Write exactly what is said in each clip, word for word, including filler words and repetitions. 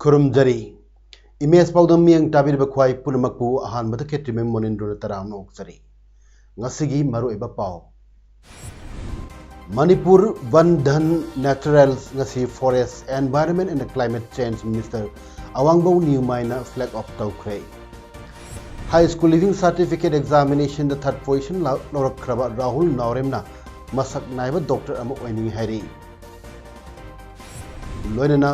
ꯈꯨꯔꯨꯝꯖꯔꯤ꯫ Image ꯄꯥꯎꯗꯝ ꯃꯤꯠꯌꯦꯡ ꯇꯥꯕꯤꯔꯤꯕ ꯈ꯭ꯋꯥꯏ ꯄꯨꯝꯅꯃꯛꯄꯨ ꯑꯍꯥꯟꯕꯗ ꯈꯦꯇ꯭ꯔꯤꯃꯌꯨꯝ ꯃꯣꯅꯤꯟꯗ꯭ꯔꯣꯅ ꯇꯔꯥꯝꯅ ꯑꯣꯛꯆꯔꯤ꯫ ꯉꯁꯤꯒꯤ ꯃꯔꯨꯑꯣꯏꯕ ꯄꯥꯎ꯫ ꯃꯅꯤꯄꯨꯔ ꯕꯟ ꯙꯟ ꯅꯦꯆꯔꯦꯜꯁ ꯉꯁꯤ Forest, Environment and Climate Change Minister ꯑꯋꯥꯡꯕꯧ ꯅꯤꯌꯨꯃꯥꯏꯅ flag off ꯇꯧꯈ꯭ꯔꯦ꯫ High School Leaving Certificate Examination ꯗ third position ꯂꯧ-, ꯂꯧꯔꯛꯈ꯭ꯔꯕ ꯔꯥꯍꯨꯜ ꯅꯥꯎꯔꯦꯝꯅ ꯃꯁꯛ ꯅꯥꯏꯕ doctor ꯑꯃ ꯑꯣꯏꯅꯤꯡꯏ ꯍꯥꯏꯔꯤ꯫ ꯂꯣꯏꯅꯅ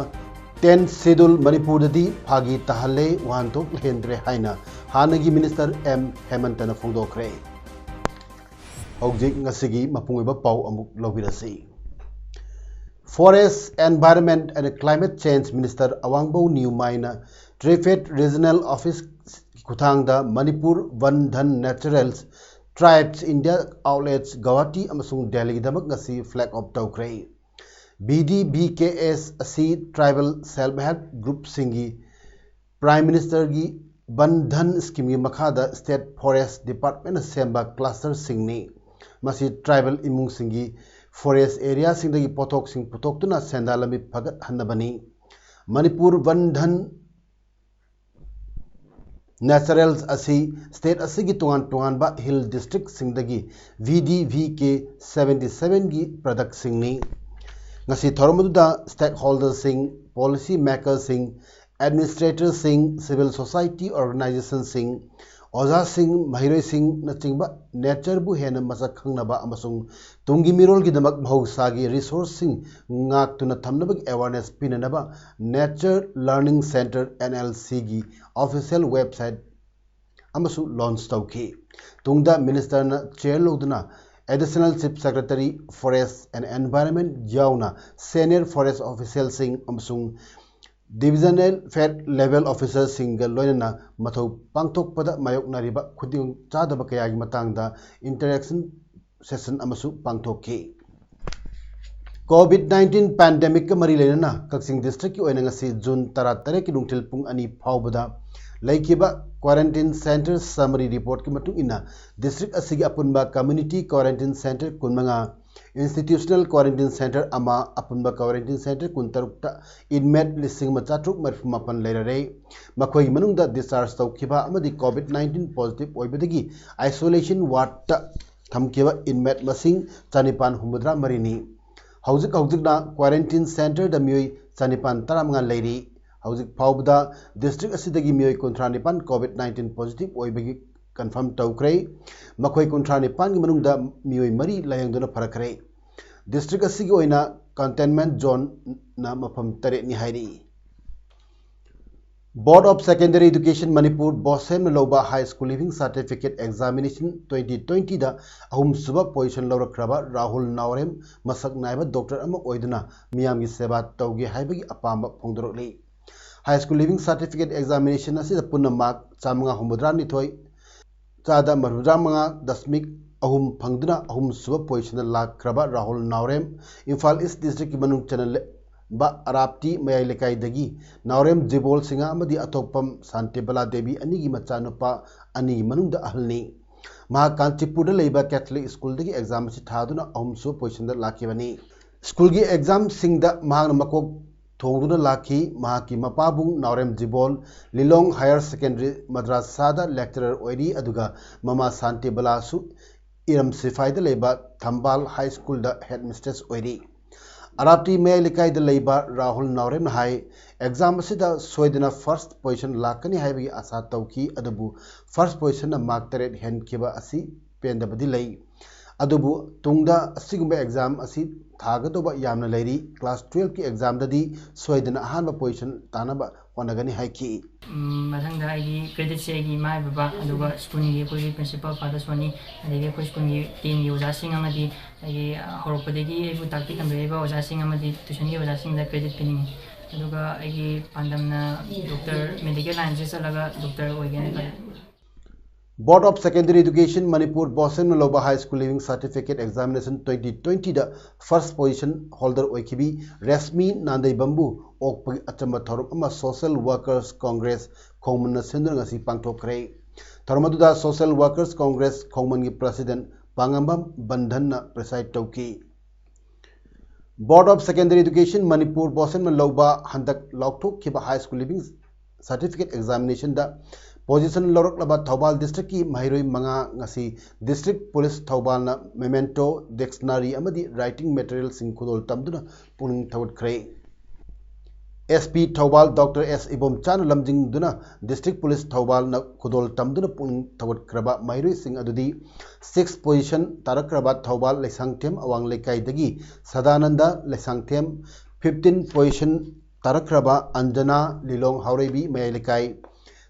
Tenth Schedule ꯃꯅꯤꯄꯨꯔꯗꯗꯤ ꯐꯥꯒꯤ ꯇꯥꯍꯜꯂꯦ, ꯋꯥꯍꯟꯊꯣꯛ ꯂꯩꯍꯟꯗ꯭ꯔꯦ ꯍꯥꯏꯅ ꯍꯥꯟꯅꯒꯤ Minister ꯑꯦꯝ ꯍꯦꯃꯟꯇꯅ ꯐꯣꯡꯗꯣꯛꯈ꯭ꯔꯦ꯫ ꯍꯧꯖꯤꯛ ꯉꯁꯤꯒꯤ ꯃꯄꯨꯡ ꯑꯣꯏꯕ ꯄꯥꯎ ꯑꯃꯨꯛ ꯂꯧꯕꯤꯔꯁꯤ꯫ Forest, Environment and Climate Change Minister ꯑꯋꯥꯡꯕꯧ ꯅꯤꯌꯨꯃꯥꯏꯅ TRIFED Regional Office ꯈꯨꯠꯊꯥꯡꯗ ꯃꯅꯤꯄꯨꯔ ꯕꯟ ꯙꯟ naturals Tribes India Outlets Guwahati ꯑꯃꯁꯨꯡ ꯗꯦꯜꯂꯤꯒꯤꯗꯃꯛ ꯉꯁꯤ flag off ꯇꯧꯈ꯭ꯔꯦ꯫ B D V K S ꯑꯁꯤ tribal self help group ꯁꯤꯡꯒꯤ Prime Minister ꯒꯤ ꯕꯟ ꯙꯟ scheme ꯒꯤ ꯃꯈꯥꯗ State Forest Department ꯅ ꯁꯦꯝꯕ cluster ꯁꯤꯡꯅꯤ꯫ ꯃꯁꯤ tribal ꯏꯃꯨꯡꯁꯤꯡꯒꯤ forest area ꯁꯤꯡꯗꯒꯤ ꯄꯣꯠꯊꯣꯛꯁꯤꯡ ꯄꯨꯊꯣꯛꯇꯨꯅ ꯁꯦꯟꯗꯥꯟ ꯂꯝꯕꯤ ꯐꯒꯠꯍꯟꯅꯕꯅꯤ꯫ ꯃꯅꯤꯄꯨꯔ ꯕꯟ ꯙꯟ Naturals ꯑꯁꯤ state ꯑꯁꯤꯒꯤ ꯇꯣꯉꯥꯟ ꯇꯣꯉꯥꯟꯕ hill district ꯁꯤꯡꯗꯒꯤ V D V K seventy seven ꯒꯤ product ꯁꯤꯡꯅꯤ꯫ ꯉꯁꯤ ꯊꯧꯔꯝ ꯑꯗꯨꯗ stakeholder ꯁꯤꯡ, policy maker ꯁꯤꯡ, administrator ꯁꯤꯡ, civil society organization ꯁꯤꯡ, ꯑꯣꯖꯥꯁꯤꯡ, ꯃꯍꯩꯔꯣꯏꯁꯤꯡꯅꯆꯤꯡꯕ nature ꯕꯨ ꯍꯦꯟꯅ ꯃꯁꯛ ꯈꯪꯅꯕ ꯑꯃꯁꯨꯡ ꯇꯨꯡꯒꯤ ꯃꯤꯔꯣꯜꯒꯤꯗꯃꯛ ꯃꯍꯧꯁꯥꯒꯤ resource ꯁꯤꯡ ꯉꯥꯛꯇꯨꯅ ꯊꯝꯅꯕꯒꯤ awareness ꯄꯤꯅꯅꯕ Nature Learning Centre N L C ꯒꯤ official website ꯑꯃꯁꯨ launch ꯇꯧꯈꯤ꯫ ꯇꯨꯡꯗ minister ꯅ chair ꯂꯧꯗꯨꯅ Additional Chief Secretary, Forest and Environment ꯌꯥꯎꯅ senior forest official ꯁꯤꯡ ꯑꯃꯁꯨꯡ Divisional Fair Level Officerꯁꯤꯡꯒ ꯂꯣꯏꯅꯅ ꯃꯊꯧ ꯄꯥꯡꯊꯣꯛꯄꯗ ꯃꯥꯌꯣꯛꯅꯔꯤꯕ ꯈꯨꯗꯣꯡꯆꯥꯗꯕ ꯀꯌꯥꯒꯤ ꯃꯇꯥꯡꯗ interaction session ꯑꯃꯁꯨ ꯄꯥꯡꯊꯣꯛꯈꯤ꯫ COVID nineteen pandemicꯀ ꯃꯔꯤ ꯂꯩꯅꯅ ꯀꯛꯆꯤꯡ districtꯀꯤ ꯑꯣꯏꯅ ꯉꯁꯤ June ꯇꯔꯥꯇꯔꯦꯠꯀꯤ ꯅꯨꯡꯊꯤꯜ ꯄꯨꯡ ꯑꯅꯤ ꯐꯥꯎꯕꯗ ꯂꯩꯈꯤꯕ quarantine center summary reportꯀꯤ ꯃꯇꯨꯡ ꯏꯟꯅ, district ꯑꯁꯤꯒꯤ ꯑꯄꯨꯟꯕ community quarantine center ꯀꯨꯟꯃꯉꯥ, institutional quarantine center ꯑꯃ, ꯑꯄꯨꯟꯕ quarantine center ꯀꯨꯟꯇꯔꯨꯛꯇ inmate ꯂꯤꯁꯤꯡ ꯑꯃ ꯆꯥꯇ꯭ꯔꯨꯛ ꯃꯔꯤꯐꯨ ꯃꯥꯄꯟ ꯂꯩꯔꯔꯦ꯫ ꯃꯈꯣꯏꯒꯤ ꯃꯅꯨꯡꯗ discharge ꯇꯧꯈꯤꯕ ꯑꯃꯗꯤ COVID nineteen positive ꯑꯣꯏꯕꯗꯒꯤ isolation wardꯇ ꯊꯝꯈꯤꯕ inmate ꯃꯁꯤꯡ ꯆꯅꯤꯄꯥꯟ ꯍꯨꯝꯐꯨꯇꯔꯥ ꯃꯔꯤꯅꯤ꯫ ꯍꯧꯖꯤꯛ ꯍꯧꯖꯤꯛꯅ quarantine centreꯗ ꯃꯤꯑꯣꯏ ꯆꯅꯤꯄꯥꯟ ꯇꯔꯥꯃꯉꯥ ꯂꯩꯔꯤ꯫ ꯍꯧꯖꯤꯛ ꯐꯥꯎꯕꯗ district ꯑꯁꯤꯗꯒꯤ ꯃꯤꯑꯣꯏ ꯀꯨꯟꯊ꯭ꯔꯥ ꯅꯤꯄꯥꯟ COVID nineteen positive ꯑꯣꯏꯕꯒꯤ confirm ꯇꯧꯈ꯭ꯔꯦ꯫ ꯃꯈꯣꯏ ꯀꯨꯟꯊ꯭ꯔꯥ ꯅꯤꯄꯥꯟꯒꯤ ꯃꯅꯨꯡꯗ ꯃꯤꯑꯣꯏ ꯃꯔꯤ ꯂꯥꯌꯦꯡꯗꯨꯅ ꯐꯔꯛꯈ꯭ꯔꯦ꯫ District ꯑꯁꯤꯒꯤ ꯑꯣꯏꯅ containment zoneꯅ ꯃꯐꯝ ꯇꯔꯦꯠꯅꯤ ꯍꯥꯏꯔꯤ꯫ Board of Secondary Education Manipur, BOSEMꯅ ꯂꯧꯕ High School Leaving Certificate Examination twenty twentyꯗ ꯑꯍꯨꯝꯁꯨꯕ position ꯂꯧꯔꯛꯈ꯭ꯔꯕ ꯔꯥꯍꯨꯜ ꯅꯥꯎꯔꯦꯝ ꯃꯁꯛ ꯅꯥꯏꯕ doctor ꯑꯃ ꯑꯣꯏꯗꯨꯅ ꯃꯤꯌꯥꯝꯒꯤ ꯁꯦꯕꯥ ꯇꯧꯒꯦ ꯍꯥꯏꯕꯒꯤ ꯑꯄꯥꯝꯕ ꯐꯣꯡꯗꯣꯔꯛꯂꯤ꯫ High School Leaving Certificate Examination ꯑꯁꯤꯗ ꯄꯨꯟꯅ mark ꯆꯥꯃꯉꯥ ꯍꯨꯝꯐꯨꯇꯔꯥꯅꯤꯊꯣꯏ, ꯆꯥꯗ ꯃꯔꯤꯐꯨꯇꯔꯥꯃꯉꯥ ꯗꯁꯃꯤꯛ ꯑꯍꯨꯝ ꯐꯪꯗꯨꯅ ꯑꯍꯨꯝꯁꯨꯕ positionꯗ ꯂꯥꯛꯈ꯭ꯔꯕ ꯔꯥꯍꯨꯜ ꯅꯥꯎꯔꯦꯝ, ꯏꯝꯐꯥꯜ East Districtꯀꯤ ꯃꯅꯨꯡ ꯆꯟꯅꯕ ꯑꯔꯥꯞꯇꯤ ꯃꯌꯥꯏ ꯂꯩꯀꯥꯏꯗꯒꯤ ꯅꯥꯎꯔꯦꯝ ꯖꯤꯕꯣꯜ ꯁꯤꯡꯍ ꯑꯃꯗꯤ ꯑꯇꯣꯞꯄꯝ ꯁꯥꯟꯇꯤꯕꯂꯥ ꯗꯦꯕꯤ ꯑꯅꯤꯒꯤ ꯃꯆꯥꯅꯨꯄꯥ ꯑꯅꯤꯒꯤ ꯃꯅꯨꯡꯗ ꯑꯍꯜꯅꯤ꯫ ꯃꯍꯥꯛ ꯀꯥꯟꯆꯤꯄꯨꯔꯗ ꯂꯩꯕ Catholic Schoolꯗꯒꯤ exam ꯑꯁꯤ ꯊꯥꯗꯨꯅ ꯑꯍꯨꯝꯁꯨꯕ positionꯗ ꯂꯥꯛꯈꯤꯕꯅꯤ꯫ Schoolꯒꯤ examꯁꯤꯡꯗ ꯃꯍꯥꯛꯅ ꯃꯀꯣꯛ ꯊꯣꯡꯗꯨꯅ ꯂꯥꯛꯈꯤ꯫ ꯃꯍꯥꯛꯀꯤ ꯃꯄꯥꯕꯨꯡ ꯅꯥꯎꯔꯦꯝ ꯖꯤꯕꯣꯜ ꯂꯤꯂꯣꯡ Higher Secondary ꯃꯗ꯭ꯔꯥꯁꯥꯗ lecturer ꯑꯣꯏꯔꯤ, ꯑꯗꯨꯒ ꯃꯃꯥ ꯁꯥꯟꯇꯤꯕꯂꯥꯁꯨ ꯏꯔꯝ ꯁꯤꯐꯥꯏꯗ ꯂꯩꯕ ꯊꯝꯕꯥꯜ High Schoolꯗ headmistress ꯑꯣꯏꯔꯤ꯫ ꯑꯔꯥꯞꯇꯤ ꯃꯌꯥꯏ ꯂꯩꯀꯥꯏꯗ ꯂꯩꯕ ꯔꯥꯍꯨꯜ ꯅꯥꯎꯔꯦꯝꯅ ꯍꯥꯏ, exam ꯑꯁꯤꯗ ꯁꯣꯏꯗꯅ first position ꯂꯥꯛꯀꯅꯤ ꯍꯥꯏꯕꯒꯤ ꯑꯥꯁꯥ ꯇꯧꯈꯤ, ꯑꯗꯨꯕꯨ first positionꯅ mark ꯇꯔꯦꯠ ꯍꯦꯟꯈꯤꯕ ꯑꯁꯤ ꯄꯦꯟꯗꯕꯗꯤ ꯂꯩ꯫ ꯑꯗꯨꯕꯨ ꯇꯨꯡꯗ ꯑꯁꯤꯒꯨꯝꯕ exam ꯑꯁꯤ ꯊꯥꯒꯗꯧꯕ ꯌꯥꯝꯅ ꯂꯩꯔꯤ꯫ Class twelveꯀꯤ examꯗꯗꯤ ꯁꯣꯏꯗꯅ ꯑꯍꯥꯟꯕ position ꯇꯥꯅꯕ ꯍꯣꯠꯅꯒꯅꯤ ꯍꯥꯏꯈꯤ꯫ ꯎꯝ, ꯃꯊꯪꯗ ꯑꯩꯒꯤ creditꯁꯦ ꯑꯩꯒꯤ ꯏꯃꯥ ꯏꯕꯕꯥ, ꯑꯗꯨꯒ schoolꯒꯤ ꯑꯩꯈꯣꯏꯒꯤ principal Father ꯁꯣꯅꯤ, ꯑꯗꯒꯤ ꯑꯩꯈꯣꯏ schoolꯒꯤ tenꯒꯤ ꯑꯣꯖꯥꯁꯤꯡ ꯑꯃꯗꯤ ꯑꯩꯒꯤ, ꯑ, ꯍꯧꯔꯛꯄꯗꯒꯤ ꯑꯩꯕꯨ ꯇꯥꯛꯄꯤ ꯇꯝꯕꯤꯔꯤꯕ ꯑꯣꯖꯥꯁꯤꯡ ꯑꯃꯗꯤ tuitionꯒꯤ ꯑꯣꯖꯥꯁꯤꯡꯗ credit ꯄꯤꯅꯤꯡꯏ꯫ ꯑꯗꯨꯒ ꯑꯩꯒꯤ ꯄꯥꯟꯗꯝꯅ ꯗꯣꯛꯇꯔ, ꯃꯦꯗꯤꯀꯦꯜ ꯂꯥꯏꯟꯁꯦ ꯆꯠꯂꯒ ꯗꯣꯛꯇꯔ ꯑꯣꯏꯒꯦꯅ ꯈꯜꯂꯤ꯫ Board of Secondary Education Manipur ꯕꯣꯁꯦꯝꯅ ꯂꯧꯕ High School Leaving Certificate Examination twenty twenty ꯗ first position holder ꯑꯣꯏꯈꯤꯕꯤ ꯔꯦꯁꯃꯤ ꯅꯥꯟꯗꯩꯕꯝꯕꯨ ꯑꯣꯛꯄꯒꯤ ꯑꯆꯝꯕ ꯊꯧꯔꯝ ꯑꯃ Social Workers Congress ꯈꯣꯡꯃꯟꯅ ꯁꯤꯟꯗꯨꯅ ꯉꯁꯤ ꯄꯥꯡꯊꯣꯛꯈ꯭ꯔꯦ꯫ ꯊꯧꯔꯝ ꯑꯗꯨꯗ Social Workers Congress ꯈꯣꯡꯃꯟꯒꯤ President ꯄꯥꯉꯝꯕꯝ ꯕꯟꯙꯟꯅ preside ꯇꯧꯈꯤ꯫ Board of Secondary Education Manipur ꯕꯣꯁꯦꯝꯅ ꯂꯧꯕ ꯍꯟꯗꯛ ꯂꯥꯎꯊꯣꯛꯈꯤꯕ High School Leaving Certificate Examination ꯗ position ꯂꯧꯔꯛꯂꯕ ꯊꯧꯕꯥꯜ district ꯀꯤ ꯃꯍꯩꯔꯣꯏ ꯃꯉꯥ ꯉꯁꯤ District Police ꯊꯧꯕꯥꯜꯅ memento, dictionary ꯑꯃꯗꯤ writing material ꯁꯤꯡ ꯈꯨꯗꯣꯜ ꯇꯝꯗꯨꯅ ꯄꯨꯛꯅꯤꯡ ꯊꯧꯒꯠꯈ꯭ꯔꯦ꯫ SP ꯊꯧꯕꯥꯜ ꯗꯣꯛꯇꯔ ꯑꯦꯁ ꯏꯕꯣꯝꯆꯥꯅ ꯂꯝꯖꯤꯡꯗꯨꯅ District Police ꯊꯧꯕꯥꯜꯅ ꯈꯨꯗꯣꯜ ꯇꯝꯗꯨꯅ ꯄꯨꯛꯅꯤꯡ ꯊꯧꯒꯠꯈ꯭ꯔꯕ ꯃꯍꯩꯔꯣꯏꯁꯤꯡ ꯑꯗꯨꯗꯤ six position ꯇꯥꯔꯛꯈ꯭ꯔꯕ ꯊꯧꯕꯥꯜ ꯂꯩꯁꯥꯡꯊꯦꯝ ꯑꯋꯥꯡ ꯂꯩꯀꯥꯏꯗꯒꯤ ꯁꯗꯥꯅꯟꯗ ꯂꯩꯁꯥꯡꯊꯦꯝ, fifteen position ꯇꯥꯔꯛꯈ꯭ꯔꯕ ꯑꯟꯖꯅꯥ ꯂꯤꯂꯣꯡ ꯍꯥꯎꯔꯩꯕꯤ ꯃꯌꯥꯏ ꯂꯩꯀꯥꯏ,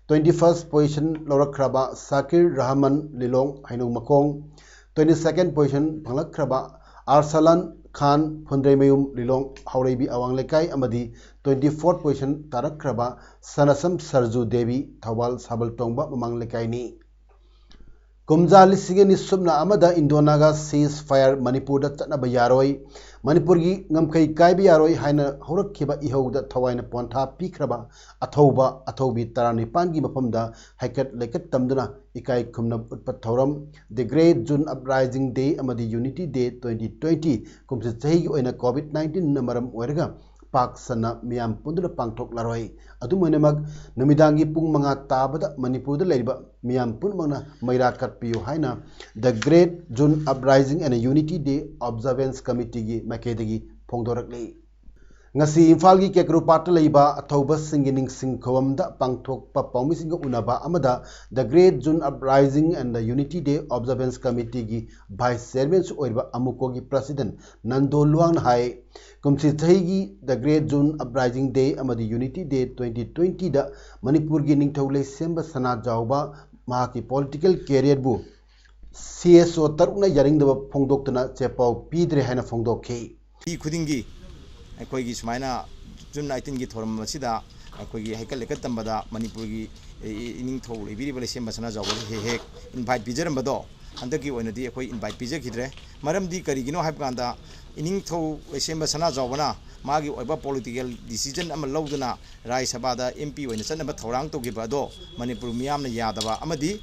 twenty first position ꯂꯧꯔꯛꯈ꯭ꯔꯕ Shakir Rahman ꯂꯤꯂꯣꯡ ꯍꯩꯅꯧ ꯃꯈꯣꯡ, twenty second position ꯐꯪꯂꯛꯈ꯭ꯔꯕ ꯑꯥꯔꯁꯂꯥꯟ ꯈꯥꯟ ꯐꯨꯟꯗ꯭ꯔꯩꯃꯌꯨꯝ ꯂꯤꯂꯣꯡ ꯍꯥꯎꯔꯩꯕꯤ ꯑꯋꯥꯡ ꯂꯩꯀꯥꯏ ꯑꯃꯗꯤ twenty fourth position ꯇꯥꯔꯛꯈ꯭ꯔꯕ ꯁꯅꯁꯝ ꯁꯔꯖꯨ Devi Thoubal ꯁꯥꯕꯜ ꯇꯣꯡꯕ ꯃꯃꯥꯡ ꯂꯩꯀꯥꯏꯅꯤ꯫ ꯀꯨꯝꯖꯥ ꯂꯤꯁꯤꯡ ꯑꯅꯤ ꯁꯨꯞꯅ ꯑꯃꯗ Indo Naga cease fire ꯃꯅꯤꯄꯨꯔꯗ ꯆꯠꯅꯕ ꯌꯥꯔꯣꯏ, ꯃꯅꯤꯄꯨꯔꯒꯤ ꯉꯝꯈꯩ ꯀꯥꯏꯕ ꯌꯥꯔꯣꯏ ꯍꯥꯏꯅ ꯍꯧꯔꯛꯈꯤꯕ ꯏꯍꯧꯗ ꯊꯋꯥꯏꯅ ꯄꯣꯟꯊꯥ ꯄꯤꯈ꯭ꯔꯕ ꯑꯊꯧꯕ ꯑꯊꯧꯕꯤ ꯇꯔꯥꯅꯤꯄꯥꯟꯒꯤ ꯃꯐꯝꯗ ꯍꯩꯀꯠ ꯂꯩꯀꯠ ꯇꯝꯗꯨꯅ ꯏꯀꯥꯏ ꯈꯨꯝꯅꯕ ꯎꯠꯄ ꯊꯧꯔꯝ The Great June Uprising Day ꯑꯃꯗꯤ Unity Day twenty twenty ꯀꯨꯝꯁꯤ ꯆꯍꯤꯒꯤ ꯑꯣꯏꯅ COVID nineteen ꯅ ꯃꯔꯝ ꯑꯣꯏꯔꯒ ꯄꯥꯛ ꯁꯟꯅ ꯃꯤꯌꯥꯝ ꯄꯨꯟꯗꯨꯅ ꯄꯥꯡꯊꯣꯛꯂꯔꯣꯏ꯫ ꯑꯗꯨꯝ ꯑꯣꯏꯅꯃꯛ, ꯅꯨꯃꯤꯗꯥꯡꯒꯤ ꯄꯨꯡ ꯃꯉꯥ ꯇꯥꯕꯗ ꯃꯅꯤꯄꯨꯔꯗ ꯂꯩꯔꯤꯕ ꯃꯤꯌꯥꯝ ꯄꯨꯝꯅꯃꯛꯅ ꯃꯩꯔꯥ ꯀꯠꯄꯤꯌꯨ ꯍꯥꯏꯅ The Great June Uprising and Unity Day Observance Committee ꯒꯤ ꯃꯥꯏꯀꯩꯗꯒꯤ ꯐꯣꯡꯗꯣꯔꯛꯂꯤ꯫ ꯉꯁꯤ ꯏꯝꯐꯥꯜꯒꯤ ꯀꯦꯀ꯭ꯔꯨꯄꯥꯠꯇ ꯂꯩꯕ ꯑꯊꯧꯕꯁꯤꯡꯒꯤ ꯅꯤꯡꯁꯤꯡ ꯈꯨꯕꯝꯗ ꯄꯥꯡꯊꯣꯛꯄ ꯄꯥꯎꯃꯤꯁꯤꯡꯒ ꯎꯅꯕ ꯑꯃꯗ The Great June Uprising and the Unity Day Observance Committee ꯒꯤ vice chairman ꯁꯨ ꯑꯣꯏꯔꯤꯕ ꯑꯃꯨꯀꯣꯒꯤ president ꯅꯟꯗꯣ ꯂꯨꯋꯥꯡꯅ ꯍꯥꯏ, ꯀꯨꯝꯁꯤ ꯆꯍꯤꯒꯤ The Great June Uprising Day ꯑꯃꯗꯤ Unity Day twenty twenty ꯗ ꯃꯅꯤꯄꯨꯔꯒꯤ ꯅꯤꯡꯊꯧ ꯂꯩꯁꯦꯝꯕ ꯁꯅꯥꯖꯥꯎꯕ ꯃꯍꯥꯛꯀꯤ political career ꯕꯨ CSO ꯇꯔꯨꯛꯅ ꯌꯥꯅꯤꯡꯗꯕ ꯐꯣꯡꯗꯣꯛꯇꯨꯅ ꯆꯦꯄꯥꯎ ꯄꯤꯗ꯭ꯔꯦ ꯍꯥꯏꯅ ꯐꯣꯡꯗꯣꯛꯈꯤ꯫ ꯆꯍꯤ ꯈꯨꯗꯤꯡꯒꯤ ꯑꯩꯈꯣꯏꯒꯤ ꯁꯨꯃꯥꯏꯅ June nineteenꯒꯤ ꯊꯧꯔꯝ ꯑꯁꯤꯗ ꯑꯩꯈꯣꯏꯒꯤ ꯍꯩꯀꯠ ꯂꯩꯀꯠ ꯇꯝꯕꯗ ꯃꯅꯤꯄꯨꯔꯒꯤ ꯏ- ꯏ- ꯏꯅꯤꯡꯊꯧ ꯂꯩꯕꯤꯔꯤꯕ ꯂꯩꯁꯦꯝꯕ ꯁꯅꯥꯖꯥꯎꯕꯗ ꯍꯦꯛ ꯍꯦꯛ invite ꯄꯤꯖꯔꯝꯕꯗꯣ, ꯍꯟꯗꯛꯀꯤ ꯑꯣꯏꯅꯗꯤ ꯑꯩꯈꯣꯏ invite ꯄꯤꯖꯈꯤꯗ꯭ꯔꯦ꯫ ꯃꯔꯝꯗꯤ ꯀꯔꯤꯒꯤꯅꯣ ꯍꯥꯏꯕ ꯀꯥꯟꯗ, ꯏꯅꯤꯡꯊꯧ ꯂꯩꯁꯦꯝꯕ ꯁꯅꯥꯖꯥꯎꯕꯅ ꯃꯥꯒꯤ ꯑꯣꯏꯕ political decision ꯑꯃ ꯂꯧꯗꯨꯅ ꯔꯥꯖ꯭ꯌ ꯁꯚꯥꯗ MP ꯑꯣꯏꯅ ꯆꯠꯅꯕ ꯊꯧꯔꯥꯡ ꯇꯧꯈꯤꯕ ꯑꯗꯣ ꯃꯅꯤꯄꯨꯔ ꯃꯤꯌꯥꯝꯅ ꯌꯥꯗꯕ ꯑꯃꯗꯤ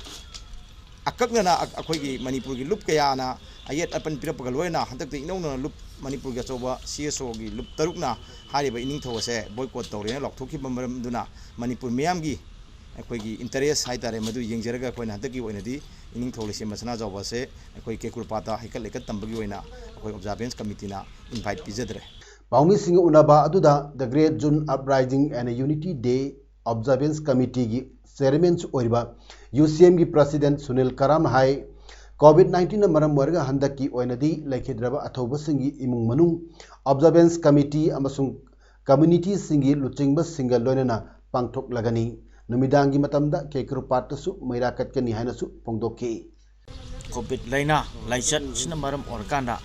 ꯑꯀꯛꯅꯅ ꯑ- ꯑꯩꯈꯣꯏꯒꯤ ꯃꯅꯤꯄꯨꯔꯒꯤ ꯂꯨꯞ ꯀꯌꯥꯅ ꯑꯌꯦꯠ ꯑꯄꯟ ꯄꯤꯔꯛꯄꯒ ꯂꯣꯏꯅꯅ ꯍꯟꯗꯛꯇ ꯏꯅꯧ ꯅꯧꯅ ꯂꯨꯞ, ꯃꯅꯤꯄꯨꯔꯒꯤ ꯑꯆꯧꯕ CSOꯒꯤ ꯂꯨꯞ ꯇꯔꯨꯛꯅ ꯍꯥꯏꯔꯤꯕ ꯏꯅꯤꯡꯊꯧ ꯑꯁꯦ boycott ꯇꯧꯔꯦꯅ ꯂꯥꯎꯊꯣꯛꯈꯤꯕ ꯃꯔꯝꯗꯨꯅ ꯃꯅꯤꯄꯨꯔ ꯃꯤꯌꯥꯝꯒꯤ ꯑꯩꯈꯣꯏꯒꯤ interest ꯍꯥꯏꯇꯥꯔꯦ, ꯃꯗꯨ ꯌꯦꯡꯖꯔꯒ ꯑꯩꯈꯣꯏꯅ ꯍꯟꯗꯛꯀꯤ ꯑꯣꯏꯅꯗꯤ ꯏꯅꯤꯡꯊꯧ ꯂꯩꯁꯦꯝꯕ ꯁꯅꯥꯖꯥꯎꯕ ꯑꯁꯦ ꯑꯩꯈꯣꯏ ꯀꯦꯀ꯭ꯔꯨꯄꯥꯠꯇ ꯍꯩꯀꯠ ꯂꯩꯀꯠ ꯇꯝꯕꯒꯤ ꯑꯣꯏꯅ ꯑꯩꯈꯣꯏ observance committeeꯅ invite ꯄꯤꯖꯗ꯭ꯔꯦ꯫ ꯄꯥꯎꯃꯤꯁꯤꯡꯒ ꯎꯅꯕ ꯑꯗꯨꯗ The Great June Uprising and Unity Day Observance Committeeꯒꯤ chairmanꯁꯨ ꯑꯣꯏꯔꯤꯕ UCMꯒꯤ president ꯁꯨꯅꯤꯜ ꯀꯔꯥꯝꯅ ꯍꯥꯏ, COVID nineteenꯅ ꯃꯔꯝ ꯑꯣꯏꯔꯒ ꯍꯟꯗꯛꯀꯤ ꯑꯣꯏꯅꯗꯤ ꯂꯩꯈꯤꯗ꯭ꯔꯕ ꯑꯊꯧꯕꯁꯤꯡꯒꯤ ꯏꯃꯨꯡ ꯃꯅꯨꯡ, observance committee ꯑꯃꯁꯨꯡ communityꯁꯤꯡꯒꯤ ꯂꯨꯆꯤꯡꯕꯁꯤꯡꯒ ꯂꯣꯏꯅꯅ ꯄꯥꯡꯊꯣꯛꯂꯒꯅꯤ꯫ ꯅꯨꯃꯤꯗꯥꯡꯒꯤ ꯃꯇꯝꯗ ꯀꯦꯀ꯭ꯔꯨꯄꯥꯠꯇꯁꯨ ꯃꯩꯔꯥ ꯀꯠꯀꯅꯤ ꯍꯥꯏꯅꯁꯨ ꯐꯣꯡꯗꯣꯛꯈꯤ꯫ COVID ꯂꯥꯏꯅꯥ ꯂꯥꯏꯆꯠꯁꯤꯅ ꯃꯔꯝ ꯑꯣꯏꯔꯀꯥꯟꯗ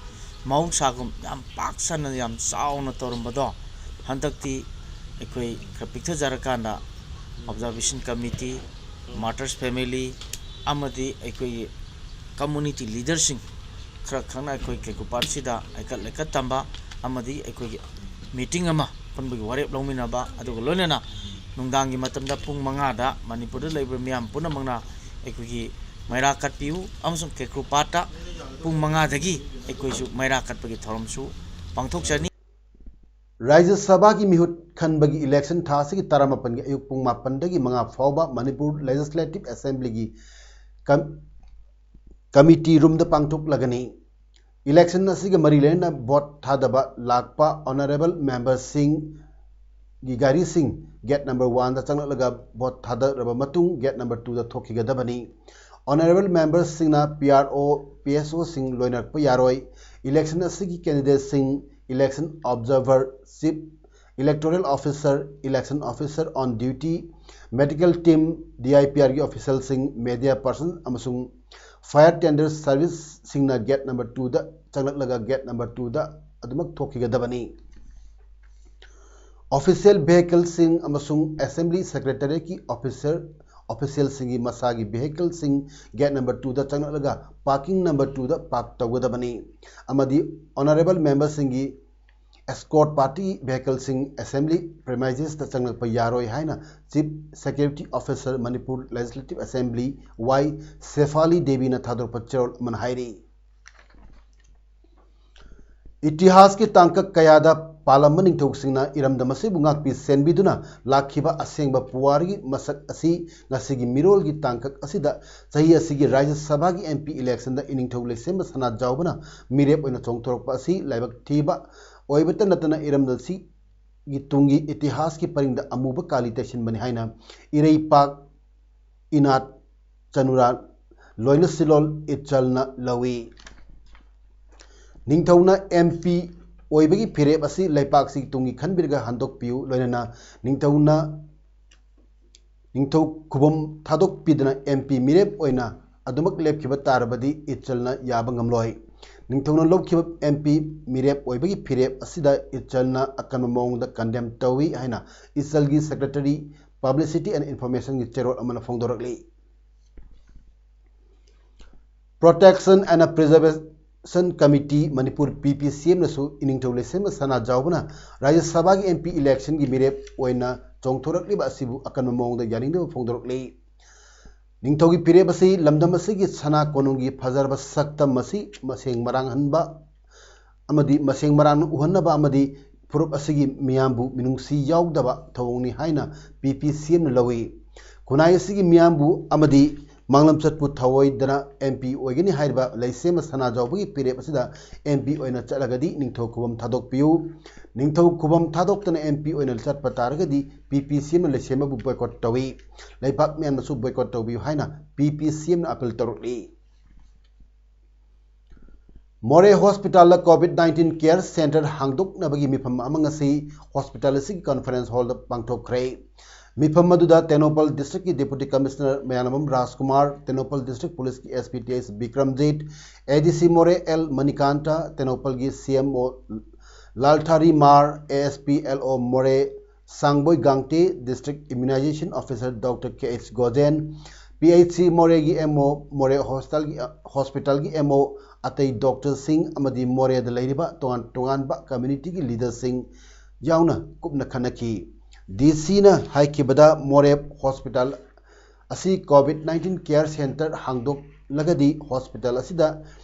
ꯃꯍꯧꯁꯥꯒꯨꯝ ꯌꯥꯝ ꯄꯥꯛ ꯁꯟꯅ ꯌꯥꯝ ꯆꯥꯎꯅ ꯇꯧꯔꯝꯕꯗꯣ ꯍꯟꯗꯛꯇꯤ ꯑꯩꯈꯣꯏ ꯈꯔ ꯄꯤꯛꯊꯖꯔꯀꯥꯟꯗ observation committee, martyrs family ꯑꯃꯗꯤ ꯑꯩꯈꯣꯏꯒꯤ community leaderꯁꯤꯡ ꯈꯔ ꯈꯛꯅ ꯑꯩꯈꯣꯏ ꯀꯦꯀ꯭ꯔꯨꯄꯥꯠꯁꯤꯗ ꯍꯩꯀꯠ ꯂꯩꯀꯠ ꯇꯝꯕ ꯑꯃꯗꯤ ꯑꯩꯈꯣꯏꯒꯤ meeting ꯑꯃ ꯄꯨꯟꯕꯒꯤ ꯋꯥꯔꯦꯞ ꯂꯧꯃꯤꯟꯅꯕ, ꯑꯗꯨꯒ ꯂꯣꯏꯅꯅ ꯅꯨꯡꯗꯥꯡꯒꯤ ꯃꯇꯝꯗ ꯄꯨꯡ ꯃꯉꯥꯗ ꯃꯅꯤꯄꯨꯔꯗ ꯂꯩꯕ ꯃꯤꯌꯥꯝ ꯄꯨꯝꯅꯃꯛꯅ ꯑꯩꯈꯣꯏꯒꯤ ꯃꯩꯔꯥ ꯀꯠꯄꯤꯌꯨ ꯑꯃꯁꯨꯡ ꯀꯦꯀ꯭ꯔꯨꯄꯥꯠꯇ ꯄꯨꯡ ꯃꯉꯥꯗꯒꯤ ꯑꯩꯈꯣꯏꯁꯨ ꯃꯩꯔꯥ ꯀꯠꯄꯒꯤ ꯊꯧꯔꯝꯁꯨ ꯄꯥꯡꯊꯣꯛꯆꯅꯤ꯫ ꯔꯥꯖ꯭ꯌ ꯁꯚꯥꯒꯤ ꯃꯤꯍꯨꯠ ꯈꯟꯕꯒꯤ election ꯊꯥ ꯑꯁꯤꯒꯤ ꯇꯔꯥꯃꯥꯄꯟꯒꯤ ꯑꯌꯨꯛ ꯄꯨꯡ ꯃꯥꯄꯟꯗꯒꯤ ꯃꯉꯥ ꯐꯥꯎꯕ ꯃꯅꯤꯄꯨꯔ Legislative Assemblyꯒꯤ ꯀꯝ-, committee roomꯗ ꯄꯥꯡꯊꯣꯛꯂꯒꯅꯤ꯫ Election ꯑꯁꯤꯒ ꯃꯔꯤ ꯂꯩꯅꯅ vote ꯊꯥꯗꯕ ꯂꯥꯛꯄ honourable memberꯁꯤꯡꯒꯤ ꯒꯥꯔꯤꯁꯤꯡ gate number oneꯗ ꯆꯪꯂꯛꯂꯒ vote ꯊꯥꯗꯔꯕ ꯃꯇꯨꯡ gate number twoꯗ ꯊꯣꯛꯈꯤꯒꯗꯕꯅꯤ꯫ Honourable memberꯁꯤꯡꯅ PRO, PSOꯁꯤꯡ ꯂꯣꯏꯅꯔꯛꯄ ꯌꯥꯔꯣꯏ꯫ Election ꯑꯁꯤꯒꯤ candidateꯁꯤꯡ, election observer, chief electoral officer, election officer on duty, medical team, DIPRꯒꯤ officialꯁꯤꯡ, media person ꯑꯃꯁꯨꯡ fire tender serviceꯁꯤꯡꯅ gate number twoꯗ ꯆꯪꯂꯛꯂꯒ gate number twoꯗ ꯑꯗꯨꯃꯛ ꯊꯣꯛꯈꯤꯒꯗꯕꯅꯤ꯫ Official vehicleꯁꯤꯡ ꯑꯃꯁꯨꯡ Assembly Secretariatꯀꯤ officer officialꯁꯤꯡꯒꯤ ꯃꯁꯥꯒꯤ vehicleꯁꯤꯡ gate number twoꯗ ꯆꯪꯂꯛꯂꯒ parking number twoꯗ park ꯇꯧꯒꯗꯕꯅꯤ ꯑꯃꯗꯤ honourable memberꯁꯤꯡꯒꯤ escort party vehicleꯁꯤꯡ Assembly premisesꯇ ꯆꯪꯂꯛꯄ ꯌꯥꯔꯣꯏ ꯍꯥꯏꯅ Chief Security Officer, Manipur Legislative Assembly, ꯋꯥꯏ ꯁꯦꯐꯥꯂꯤ ꯗꯦꯕꯤꯅ ꯊꯥꯗꯣꯔꯛꯄ ꯆꯦꯔꯣꯜ ꯑꯃꯅ ꯍꯥꯏꯔꯤ꯫ ꯏꯇꯤꯍꯥꯁꯀꯤ ꯇꯥꯡꯀꯛ ꯀꯌꯥꯗ ꯄꯥꯜꯂꯝꯕ ꯅꯤꯡꯊꯧꯁꯤꯡꯅ ꯏꯔꯝꯗꯝ ꯑꯁꯤꯕꯨ ꯉꯥꯛꯄꯤ ꯁꯦꯟꯕꯤꯗꯨꯅ ꯂꯥꯛꯈꯤꯕ ꯑꯁꯦꯡꯕ ꯄꯨꯋꯥꯔꯤꯒꯤ ꯃꯁꯛ ꯑꯁꯤ ꯉꯁꯤꯒꯤ ꯃꯤꯔꯣꯜꯒꯤ ꯇꯥꯡꯀꯛ ꯑꯁꯤꯗ ꯆꯍꯤ ꯑꯁꯤꯒꯤ ꯔꯥꯖ꯭ꯌ ꯁꯚꯥꯒꯤ MP electionꯗ ꯏꯅꯤꯡꯊꯧ ꯂꯩꯁꯦꯝꯕ ꯁꯅꯥꯖꯥꯎꯕꯅ ꯃꯤꯔꯦꯞ ꯑꯣꯏꯅ ꯆꯣꯡꯊꯣꯔꯛꯄ ꯑꯁꯤ ꯂꯥꯏꯕꯛ ꯊꯤꯕ ꯑꯣꯏꯕꯇ ꯅꯠꯇꯅ ꯏꯔꯝꯗꯝ ꯑꯁꯤꯒꯤ ꯇꯨꯡꯒꯤ ꯏꯇꯤꯍꯥꯁꯀꯤ ꯄꯔꯤꯡꯗ ꯑꯃꯨꯕ ꯀꯥꯂꯤ ꯇꯩꯁꯤꯟꯕꯅꯤ ꯍꯥꯏꯅ ꯏꯔꯩꯄꯥꯛ ꯏꯅꯥꯠ ꯆꯅꯨꯔꯥ ꯂꯣꯏꯅꯁꯤꯂꯣꯜ ꯏꯆꯜꯅ ꯂꯧꯏ꯫ ꯅꯤꯡꯊꯧꯅ MP ꯑꯣꯏꯕꯒꯤ ꯐꯤꯔꯦꯞ ꯑꯁꯤ ꯂꯩꯄꯥꯛꯁꯤꯒꯤ ꯇꯨꯡꯒꯤ ꯈꯟꯕꯤꯔꯒ ꯍꯟꯗꯣꯛꯄꯤꯌꯨ, ꯂꯣꯏꯅꯅ ꯅꯤꯡꯊꯧꯅ ꯅꯤꯡꯊꯧ ꯈꯨꯕꯝ ꯊꯥꯗꯣꯛꯄꯤꯗꯅ MP ꯃꯤꯔꯦꯞ ꯑꯣꯏꯅ ꯑꯗꯨꯃꯛ ꯂꯦꯞꯈꯤꯕ ꯇꯥꯔꯕꯗꯤ ꯏꯆꯜꯅ ꯌꯥꯕ ꯉꯝꯂꯣꯏ꯫ ꯅꯤꯡꯊꯧꯅ ꯂꯧꯈꯤꯕ MP ꯃꯤꯔꯦꯞ ꯑꯣꯏꯕꯒꯤ ꯐꯤꯔꯦꯞ ꯑꯁꯤꯗ ꯏꯆꯜꯅ ꯑꯀꯟꯕ ꯃꯑꯣꯡꯗ condemn ꯇꯧꯏ ꯍꯥꯏꯅ ꯏꯆꯜꯒꯤ Secretary Publicity and Informationꯒꯤ ꯆꯦꯔꯣꯜ ꯑꯃꯅ ꯐꯣꯡꯗꯣꯔꯛꯂꯤ꯫ Protection and Preservation Committee Manipur, PPCMꯅꯁꯨ ꯏꯅꯤꯡꯊꯧ ꯂꯩꯁꯦꯝꯕ ꯁꯅꯥꯖꯥꯎꯕꯅ ꯔꯥꯖ꯭ꯌ ꯁꯚꯥꯒꯤ MP electionꯒꯤ ꯃꯤꯔꯦꯞ ꯑꯣꯏꯅ ꯆꯣꯡꯊꯣꯔꯛꯂꯤꯕ ꯑꯁꯤꯕꯨ ꯑꯀꯟꯕ ꯃꯑꯣꯡꯗ ꯌꯥꯅꯤꯡꯗꯕ ꯐꯣꯡꯗꯣꯔꯛꯂꯤ꯫ ꯅꯤꯡꯊꯧꯒꯤ ꯐꯤꯔꯦꯞ ꯑꯁꯤ ꯂꯝꯗꯝ ꯑꯁꯤꯒꯤ ꯁꯅꯥ ꯀꯣꯅꯨꯡꯒꯤ ꯐꯖꯔꯕ ꯁꯛꯇꯝ ꯑꯁꯤ ꯃꯁꯦꯡ ꯃꯔꯥꯡꯍꯟꯕ ꯑꯃꯗꯤ ꯃꯁꯦꯡ ꯃꯔꯥꯡꯅ ꯎꯍꯟꯅꯕ ꯑꯃꯗꯤ ꯐꯨꯔꯨꯞ ꯑꯁꯤꯒꯤ ꯃꯤꯌꯥꯝꯕꯨ ꯃꯤꯅꯨꯡꯁꯤ ꯌꯥꯎꯗꯕ ꯊꯧꯑꯣꯡꯅꯤ ꯍꯥꯏꯅ PPCMꯅ ꯂꯧꯏ꯫ ꯈꯨꯟꯅꯥꯏ ꯑꯁꯤꯒꯤ ꯃꯤꯌꯥꯝꯕꯨ ꯑꯃꯗꯤ ꯃꯥꯡꯂꯝꯆꯠꯄꯨ ꯊꯧꯑꯣꯏꯗꯅ MP ꯑꯣꯏꯒꯅꯤ ꯍꯥꯏꯔꯤꯕ ꯂꯩꯁꯦꯝꯕ ꯁꯅꯥꯖꯥꯎꯕꯒꯤ ꯐꯤꯔꯦꯞ ꯑꯁꯤꯗ MP ꯑꯣꯏꯅ ꯆꯠꯂꯒꯗꯤ ꯅꯤꯡꯊꯧ ꯈꯨꯕꯝ ꯊꯥꯗꯣꯛꯄꯤꯌꯨ꯫ ꯅꯤꯡꯊꯧ ꯈꯨꯕꯝ ꯊꯥꯗꯣꯛꯇꯅ MP ꯑꯣꯏꯅ ꯆꯠꯄ ꯇꯥꯔꯒꯗꯤ PPCMꯅ ꯂꯩꯁꯦꯝꯕꯕꯨ boycott ꯇꯧꯏ꯫ ꯂꯩꯕꯥꯛ ꯃꯤꯌꯥꯝꯅꯁꯨ boycott ꯇꯧꯕꯤꯌꯨ ꯍꯥꯏꯅ PPCMꯅ appeal ꯇꯧꯔꯛꯂꯤ꯫ ꯃꯣꯔꯦ hospitalꯗ COVID nineteen care centre ꯍꯥꯡꯗꯣꯛꯅꯕꯒꯤ ꯃꯤꯐꯝ ꯑꯃ ꯉꯁꯤ hospital ꯑꯁꯤꯒꯤ conference hallꯗ ꯄꯥꯡꯊꯣꯛꯈ꯭ꯔꯦ꯫ ꯃꯤꯐꯝ ꯑꯗꯨꯗ ꯇꯦꯡꯅꯧꯄꯜ districtꯀꯤ Deputy Commissioner Mayanbam Rajkumar, Tengnoupal District Policeꯀꯤ SP T H Bikramjit, ADC Moreh L Manikanta, ꯇꯦꯡꯅꯧꯄꯜꯒꯤ CMO Lalthari Mar, A S P L O Moreh, Sangboi Gangte, District Immunization Officer Doctor K H Gojen, P H C ꯃꯣꯔꯦꯒꯤ ꯑꯦꯝ ꯑꯣ, ꯃꯣꯔꯦ ꯍꯣꯁꯇꯦꯜꯒꯤ, ꯍꯣꯁꯄꯤꯇꯥꯜꯒꯤ ꯑꯦꯝ ꯑꯣ, ꯑꯇꯩ ꯗꯣꯛꯇꯔꯁꯤꯡ ꯑꯃꯗꯤ ꯃꯣꯔꯦꯗ ꯂꯩꯔꯤꯕ ꯇꯣꯉꯥꯟ ꯇꯣꯉꯥꯟꯕ ꯀꯝꯃ꯭ꯌꯨꯅꯤꯇꯤꯒꯤ ꯂꯤꯗꯔꯁꯤꯡ ꯌꯥꯎꯅ ꯀꯨꯞꯅ ꯈꯟꯅꯈꯤ꯫ ꯗꯤ ꯁꯤꯅ ꯍꯥꯏꯈꯤꯕꯗ, ꯃꯣꯔꯦ ꯍꯣꯁꯄꯤꯇꯥꯜ ꯑꯁꯤ ꯀꯣꯚꯤꯗ ꯅꯥꯏꯟꯇꯤꯟ ꯀꯦꯌꯔ ꯁꯦꯟꯇꯔ ꯍꯥꯡꯗꯣꯛꯂꯒꯗꯤ ꯍꯣꯁꯄꯤꯇꯥꯜ ꯑꯁꯤꯗ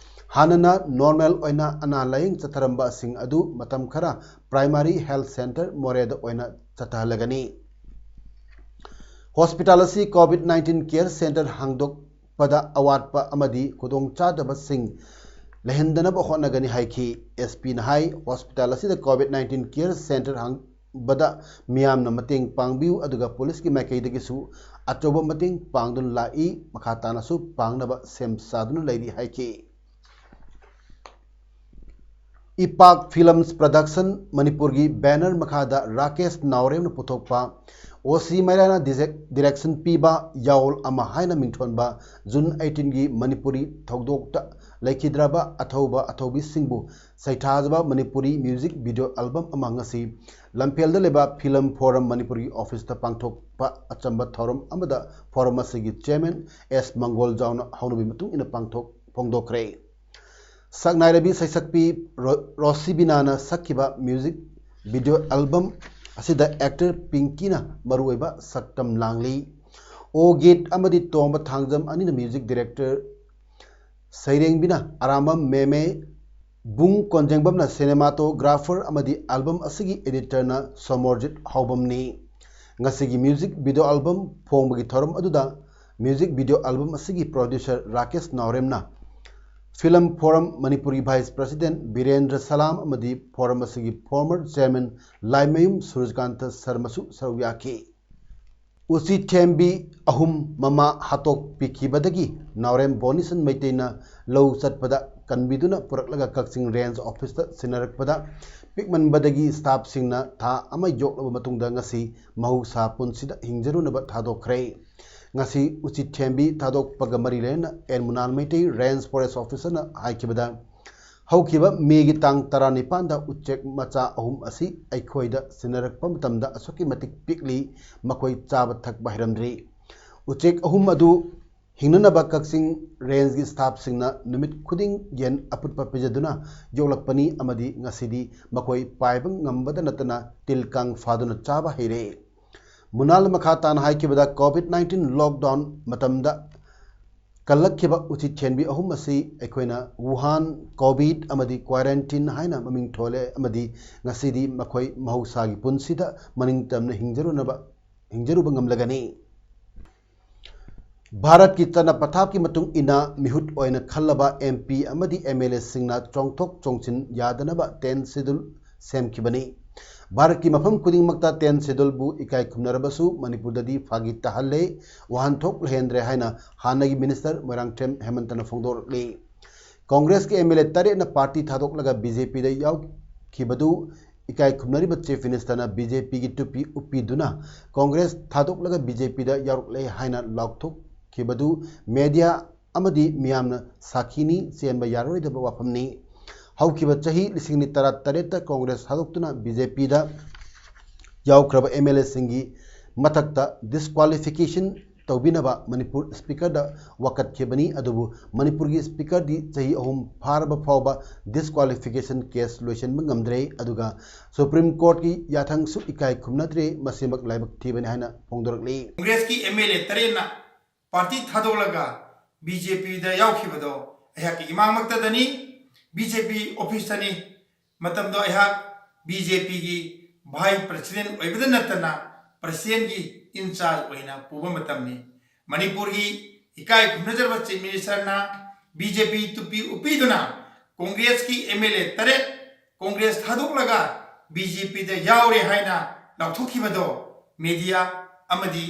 ꯍꯥꯟꯅꯅ ꯅꯣꯔꯃꯦꯜ ꯑꯣꯏꯅ ꯑꯅꯥ ꯂꯥꯌꯦꯡ ꯆꯠꯊꯔꯝꯕꯁꯤꯡ ꯑꯗꯨ ꯃꯇꯝ ꯈꯔ ꯄ꯭ꯔꯥꯏꯃꯥꯔꯤ ꯍꯦꯜꯊ ꯁꯦꯟꯇꯔ ꯃꯣꯔꯦꯗ ꯑꯣꯏꯅ ꯆꯠꯊꯍꯜꯂꯒꯅꯤ꯫ ꯍꯣꯁꯄꯤꯇꯥꯜ ꯑꯁꯤ ꯀꯣꯚꯤꯗ ꯅꯥꯏꯟꯇꯤꯟ ꯀꯦꯌꯔ ꯁꯦꯟꯇꯔ ꯍꯥꯡꯗꯣꯛꯄꯗ ꯑꯋꯥꯠꯄ ꯑꯃꯗꯤ ꯈꯨꯗꯣꯡꯆꯥꯗꯕꯁꯤꯡ ꯂꯩꯍꯟꯗꯅꯕ ꯍꯣꯠꯅꯒꯅꯤ ꯍꯥꯏꯈꯤ꯫ ꯑꯦꯁ ꯄꯤꯅ ꯍꯥꯏ, ꯍꯣꯁꯄꯤꯇꯥꯜ ꯑꯁꯤꯗ ꯀꯣꯚꯤꯗ ꯅꯥꯏꯟꯇꯤꯟ ꯀꯦꯌꯔ ꯁꯦꯟꯇꯔ ꯍꯥꯡꯕꯗ ꯃꯤꯌꯥꯝꯅ ꯃꯇꯦꯡ ꯄꯥꯡꯕꯤꯌꯨ, ꯑꯗꯨꯒ ꯄꯨꯂꯤꯁꯀꯤ ꯃꯥꯏꯀꯩꯗꯒꯤꯁꯨ ꯑꯆꯧꯕ ꯃꯇꯦꯡ ꯄꯥꯡꯗꯨꯅ ꯂꯥꯛꯏ, ꯃꯈꯥ ꯇꯥꯅꯁꯨ ꯄꯥꯡꯅꯕ ꯁꯦꯝ ꯁꯥꯗꯨꯅ ꯂꯩꯔꯤ ꯍꯥꯏꯈꯤ꯫ ꯏꯄꯥꯛ ꯐꯤꯂꯝꯁ ꯄ꯭ꯔꯗꯛꯁꯟ ꯃꯅꯤꯄꯨꯔꯒꯤ ꯕꯦꯅꯔ ꯃꯈꯥꯗ ꯔꯥꯀꯦꯁ ꯅꯥꯎꯔꯦꯝꯅ ꯄꯨꯊꯣꯛꯄ ꯑꯣ ꯁꯤ ꯃꯩꯔꯥꯅ ꯗꯤꯔꯦꯛ-, ꯗꯤꯔꯦꯛꯁꯟ ꯄꯤꯕ ꯌꯥꯑꯣꯜ ꯑꯃ ꯍꯥꯏꯅ ꯃꯤꯡꯊꯣꯟꯕ ꯖꯨꯟ ꯑꯩꯠꯇꯤꯟꯒꯤ ꯃꯅꯤꯄꯨꯔꯤ ꯊꯧꯗꯣꯛꯇ ꯂꯩꯈꯤꯗ꯭ꯔꯕ ꯑꯊꯧꯕ ꯑꯊꯧꯕꯤꯁꯤꯡꯕꯨ ꯁꯩꯊꯥꯖꯕ ꯃꯅꯤꯄꯨꯔꯤ ꯃ꯭ꯌꯨꯖꯤꯛ ꯚꯤꯗꯤꯑꯣ ꯑꯦꯜꯕꯝ ꯑꯃ ꯉꯁꯤ ꯂꯝꯐꯦꯜꯗ ꯂꯩꯕ ꯐꯤꯂꯝ ꯐꯣꯔꯝ ꯃꯅꯤꯄꯨꯔꯒꯤ ꯑꯣꯐꯤꯁꯇ ꯄꯥꯡꯊꯣꯛꯄ ꯑꯆꯝꯕ ꯊꯧꯔꯝ ꯑꯃꯗ ꯐꯣꯔꯝ ꯑꯁꯤꯒꯤ ꯆꯤꯌꯔꯃꯦꯟ ꯑꯦꯁ ꯃꯪꯒꯣꯜꯖꯥꯎꯅ ꯍꯧꯅꯕꯤ ꯃꯇꯨꯡ ꯏꯟꯅ ꯄꯥꯡꯊꯣꯛ-, ꯐꯣꯡꯗꯣꯛꯈ꯭ꯔꯦ꯫ ꯁꯛꯅꯥꯏꯔꯕꯤ ꯁꯩꯁꯛꯄꯤ ꯔꯣ-, ꯔꯣꯁꯤꯕꯤꯅꯥꯅ ꯁꯛꯈꯤꯕ ꯃ꯭ꯌꯨꯖꯤꯛ ꯚꯤꯗꯤꯑꯣ ꯑꯦꯜꯕꯝ ꯑꯁꯤꯗ ꯑꯦꯛꯇꯔ ꯄꯤꯡꯀꯤꯅ ꯃꯔꯨꯑꯣꯏꯕ ꯁꯛꯇꯝ ꯂꯥꯡꯂꯤ꯫ ꯑꯣ ꯒꯤꯠ ꯑꯃꯗꯤ ꯇꯣꯝꯕ ꯊꯥꯡꯖꯝ ꯑꯅꯤꯅ ꯃ꯭ꯌꯨꯖꯤꯛ ꯗꯤꯔꯦꯛꯇꯔ ꯁꯩꯔꯦꯡꯕꯤꯅ ꯑꯔꯥꯝꯕꯝ ꯃꯦꯃꯦ, ꯕꯨꯡ ꯀꯣꯟꯖꯦꯡꯕꯝꯅ ꯁꯤꯅꯦꯃꯥꯇꯣꯒ꯭ꯔꯥꯐꯔ ꯑꯃꯗꯤ ꯑꯦꯜꯕꯝ ꯑꯁꯤꯒꯤ ꯑꯦꯗꯤꯇꯔꯅ ꯁꯣꯃꯣꯔꯖꯤꯠ ꯍꯥꯎꯕꯝꯅꯤ꯫ ꯉꯁꯤꯒꯤ ꯃ꯭ꯌꯨꯖꯤꯛ ꯚꯤꯗꯤꯑꯣ ꯑꯦꯜꯕꯝ ꯐꯣꯡꯕꯒꯤ ꯊꯧꯔꯝ ꯑꯗꯨꯗ ꯃ꯭ꯌꯨꯖꯤꯛ ꯚꯤꯗꯤꯑꯣ ꯑꯦꯜꯕꯝ ꯑꯁꯤꯒꯤ ꯄ꯭ꯔꯣꯗ꯭ꯌꯨꯁꯔ ꯔꯥꯀꯦꯁ ꯅꯥꯎꯔꯦꯝꯅ, ꯐꯤꯂꯝ ꯐꯣꯔꯝ ꯃꯅꯤꯄꯨꯔꯒꯤ ꯚꯥꯏꯁ ꯄ꯭ꯔꯁꯤꯗꯦꯟ ꯕꯤꯔꯦꯟꯗ꯭ꯔ ꯁꯂꯥꯝ ꯑꯃꯗꯤ ꯐꯣꯔꯝ ꯑꯁꯤꯒꯤ ꯐꯣꯔꯃꯔ ꯆꯤꯌꯔꯃꯦꯟ ꯂꯥꯏꯃꯌꯨꯝ ꯁꯨꯔꯖꯀꯥꯟꯇ ꯁꯔꯃꯁꯨ ꯁꯔꯨꯛ ꯌꯥꯈꯤ꯫ ꯎꯆꯤꯊꯦꯝꯕꯤ ꯑꯍꯨꯝ ꯃꯃꯥ ꯍꯥꯠꯇꯣꯛꯄꯤꯈꯤꯕꯗꯒꯤ ꯅꯥꯎꯔꯦꯝ ꯕꯣꯅꯤꯁꯟ ꯃꯩꯇꯩꯅ ꯂꯧ ꯆꯠꯄꯗ ꯀꯟꯕꯤꯗꯨꯅ ꯄꯨꯔꯛꯂꯒ ꯀꯛꯆꯤꯡ ꯔꯦꯟꯖ ꯑꯣꯐꯤꯁꯇ ꯁꯤꯟꯅꯔꯛꯄꯗ ꯄꯤꯛꯃꯟꯕꯗꯒꯤ ꯁ꯭ꯇꯥꯐꯁꯤꯡꯅ ꯊꯥ ꯑꯃ ꯌꯣꯛꯂꯕ ꯃꯇꯨꯡꯗ ꯉꯁꯤ ꯃꯍꯧꯁꯥ ꯄꯨꯟꯁꯤꯗ ꯍꯤꯡꯖꯔꯨꯅꯕ ꯊꯥꯗꯣꯛꯈ꯭ꯔꯦ꯫ ꯉꯁꯤ ꯎꯆꯤꯊꯦꯝꯕꯤ ꯊꯥꯗꯣꯛꯄꯒ ꯃꯔꯤ ꯂꯩꯅꯅ ꯑꯦꯟ ꯃꯨꯅꯥꯜ ꯃꯩꯇꯩ ꯔꯦꯟꯖ ꯐꯣꯔꯦꯁ ꯑꯣꯐꯤꯁꯔꯅ ꯍꯥꯏꯈꯤꯕꯗ, ꯍꯧꯈꯤꯕ ꯃꯦꯒꯤ ꯇꯥꯡ ꯇꯔꯥꯅꯤꯄꯥꯟꯗ ꯎꯆꯦꯛ ꯃꯆꯥ ꯑꯍꯨꯝ ꯑꯁꯤ ꯑꯩꯈꯣꯏꯗ ꯁꯤꯟꯅꯔꯛꯄ ꯃꯇꯝꯗ ꯑꯁꯨꯛꯀꯤ ꯃꯇꯤꯛ ꯄꯤꯛꯂꯤ, ꯃꯈꯣꯏ ꯆꯥꯕ ꯊꯛꯄ ꯍꯩꯔꯝꯗ꯭ꯔꯤ꯫ ꯎꯆꯦꯛ ꯑꯍꯨꯝ ꯑꯗꯨ ꯍꯤꯡꯅꯅꯕ ꯀꯛꯆꯤꯡ ꯔꯦꯟꯖꯒꯤ ꯁ꯭ꯇꯥꯐꯁꯤꯡꯅ ꯅꯨꯃꯤꯠ ꯈꯨꯗꯤꯡ ꯌꯦꯟ ꯑꯐꯨꯠꯄ ꯄꯤꯖꯗꯨꯅ ꯌꯣꯛꯂꯛꯄꯅꯤ ꯑꯃꯗꯤ ꯉꯁꯤꯗꯤ ꯃꯈꯣꯏ ꯄꯥꯏꯕ ꯉꯝꯕꯗ ꯅꯠꯇꯅ ꯇꯤꯜ ꯀꯥꯡ ꯐꯥꯗꯨꯅ ꯆꯥꯕ ꯍꯩꯔꯦ꯫ ꯃꯨꯅꯥꯜꯅ ꯃꯈꯥ ꯇꯥꯅ ꯍꯥꯏꯈꯤꯕꯗ, COVID nineteen lockdown ꯃꯇꯝꯗ ꯀꯜꯂꯛꯈꯤꯕ ꯎꯆꯤ ꯊꯦꯟꯕꯤ ꯑꯍꯨꯝ ꯑꯁꯤ ꯑꯩꯈꯣꯏꯅ ꯋꯨꯍꯥꯟ ꯀꯣꯚꯤꯗ ꯑꯃꯗꯤ ꯀ꯭ꯋꯥꯔꯦꯟꯇꯤꯟ ꯍꯥꯏꯅ ꯃꯃꯤꯡ ꯊꯣꯜꯂꯦ ꯑꯃꯗꯤ ꯉꯁꯤꯗꯤ ꯃꯈꯣꯏ ꯃꯍꯧꯁꯥꯒꯤ ꯄꯨꯟꯁꯤꯗ ꯃꯅꯤꯡ ꯇꯝꯅ ꯍꯤꯡꯖꯔꯨꯅꯕ, ꯍꯤꯡꯖꯔꯨꯕ ꯉꯝꯂꯒꯅꯤ꯫ ꯚꯥꯔꯠꯀꯤ ꯆꯠꯅ ꯄꯊꯥꯞꯀꯤ ꯃꯇꯨꯡ ꯏꯟꯅ ꯃꯤꯍꯨꯠ ꯑꯣꯏꯅ ꯈꯜꯂꯕ MP ꯑꯃꯗꯤ MLAꯁꯤꯡꯅ ꯆꯣꯡꯊꯣꯛ ꯆꯣꯡꯁꯤꯟ ꯌꯥꯗꯅꯕ tenth schedule ꯁꯦꯝꯈꯤꯕꯅꯤ꯫ ꯚꯥꯔꯠꯀꯤ ꯃꯐꯝ ꯈꯨꯗꯤꯡꯃꯛꯇ tenth scheduleꯕꯨ ꯏꯀꯥꯏ ꯈꯨꯝꯅꯔꯕꯁꯨ ꯃꯅꯤꯄꯨꯔꯗꯗꯤ ꯐꯥꯒꯤ ꯇꯥꯍꯜꯂꯦ, ꯋꯥꯍꯟꯊꯣꯛ ꯂꯩꯍꯟꯗ꯭ꯔꯦ ꯍꯥꯏꯅ ꯍꯥꯟꯅꯒꯤ minister ꯃꯣꯏꯔꯥꯡꯊꯦꯝ ꯍꯦꯃꯟꯇꯅ ꯐꯣꯡꯗꯣꯔꯛꯂꯤ꯫ ꯀꯣꯡꯒ꯭ꯔꯦꯁꯀꯤ MLA ꯇꯔꯦꯠꯅ party ꯊꯥꯗꯣꯛꯂꯒ BJPꯗ ꯌꯥꯎꯈꯤꯕꯗꯨ ꯏꯀꯥꯏ ꯈꯨꯝꯅꯔꯤꯕ Chief Ministerꯅ BJPꯒꯤ ꯇꯨꯄꯤ ꯎꯞꯄꯤꯗꯨꯅ ꯀꯣꯡꯒ꯭ꯔꯦꯁ ꯊꯥꯗꯣꯛꯂꯒ BJPꯗ ꯌꯥꯎꯔꯛꯂꯦ ꯍꯥꯏꯅ ꯂꯥꯎꯊꯣꯛꯈꯤꯕꯗꯨ media ꯑꯃꯗꯤ ꯃꯤꯌꯥꯝꯅ ꯁꯥꯈꯤꯅꯤ, ꯆꯦꯟꯕ ꯌꯥꯔꯔꯣꯏꯗꯕ ꯋꯥꯐꯝꯅꯤ꯫ ꯍꯧꯈꯤꯕ ꯆꯍꯤ ꯂꯤꯁꯤꯡ ꯑꯅꯤ ꯇꯔꯥꯇꯔꯦꯠꯇ ꯀꯣꯡꯒ꯭ꯔꯦꯁ ꯊꯥꯗꯣꯛꯇꯨꯅ BJPꯗ ꯌꯥꯎꯈ꯭ꯔꯕ MLAꯁꯤꯡꯒꯤ ꯃꯊꯛꯇ disqualification ꯇꯧꯕꯤꯅꯕ ꯃꯅꯤꯄꯨꯔ Speakerꯗ ꯋꯥꯀꯠꯈꯤꯕꯅꯤ꯫ ꯑꯗꯨꯕꯨ ꯃꯅꯤꯄꯨꯔꯒꯤ Speakerꯗꯤ ꯆꯍꯤ ꯑꯍꯨꯝ ꯐꯥꯔꯕ ꯐꯥꯎꯕ disqualification case ꯂꯣꯏꯁꯤꯟꯕ ꯉꯝꯗ꯭ꯔꯦ꯫ ꯑꯗꯨꯒ Supreme Courtꯀꯤ ꯌꯥꯊꯪꯁꯨ ꯏꯀꯥꯏ ꯈꯨꯝꯅꯗ꯭ꯔꯦ꯫ ꯃꯁꯤꯃꯛ ꯂꯥꯏꯕꯛ ꯊꯤꯕꯅꯤ ꯍꯥꯏꯅ ꯐꯣꯡꯗꯣꯔꯛꯂꯤ꯫ ꯀꯣꯡꯒ꯭ꯔꯦꯁꯀꯤ MLA ꯇꯔꯦꯠꯅ party ꯊꯥꯗꯣꯛꯂꯒ BJPꯗ ꯌꯥꯎꯈꯤꯕꯗꯣ ꯑꯩꯍꯥꯛꯀꯤ ꯏꯃꯥꯡꯃꯛꯇꯗꯅꯤ, BJP officeꯇꯅꯤ꯫ ꯃꯇꯝꯗꯣ ꯑꯩꯍꯥꯛ BJPꯒꯤ vice president ꯑꯣꯏꯕꯗ ꯅꯠꯇꯅ presidentꯀꯤ in charge ꯑꯣꯏꯅ ꯄꯨꯕ ꯃꯇꯝꯅꯤ꯫ ꯃꯅꯤꯄꯨꯔꯒꯤ ꯏꯀꯥꯏ ꯈꯨꯝꯅꯖꯔꯕ Chief Ministerꯅ BJP ꯇꯨꯄꯤ ꯎꯞꯄꯤꯗꯨꯅ ꯀꯣꯡꯒ꯭ꯔꯦꯁꯀꯤ MLA ꯇꯔꯦꯠ ꯀꯣꯡꯒ꯭ꯔꯦꯁ ꯊꯥꯗꯣꯛꯂꯒ BJPꯗ ꯌꯥꯎꯔꯦ ꯍꯥꯏꯅ ꯂꯥꯎꯊꯣꯛꯈꯤꯕꯗꯣ media ꯑꯃꯗꯤ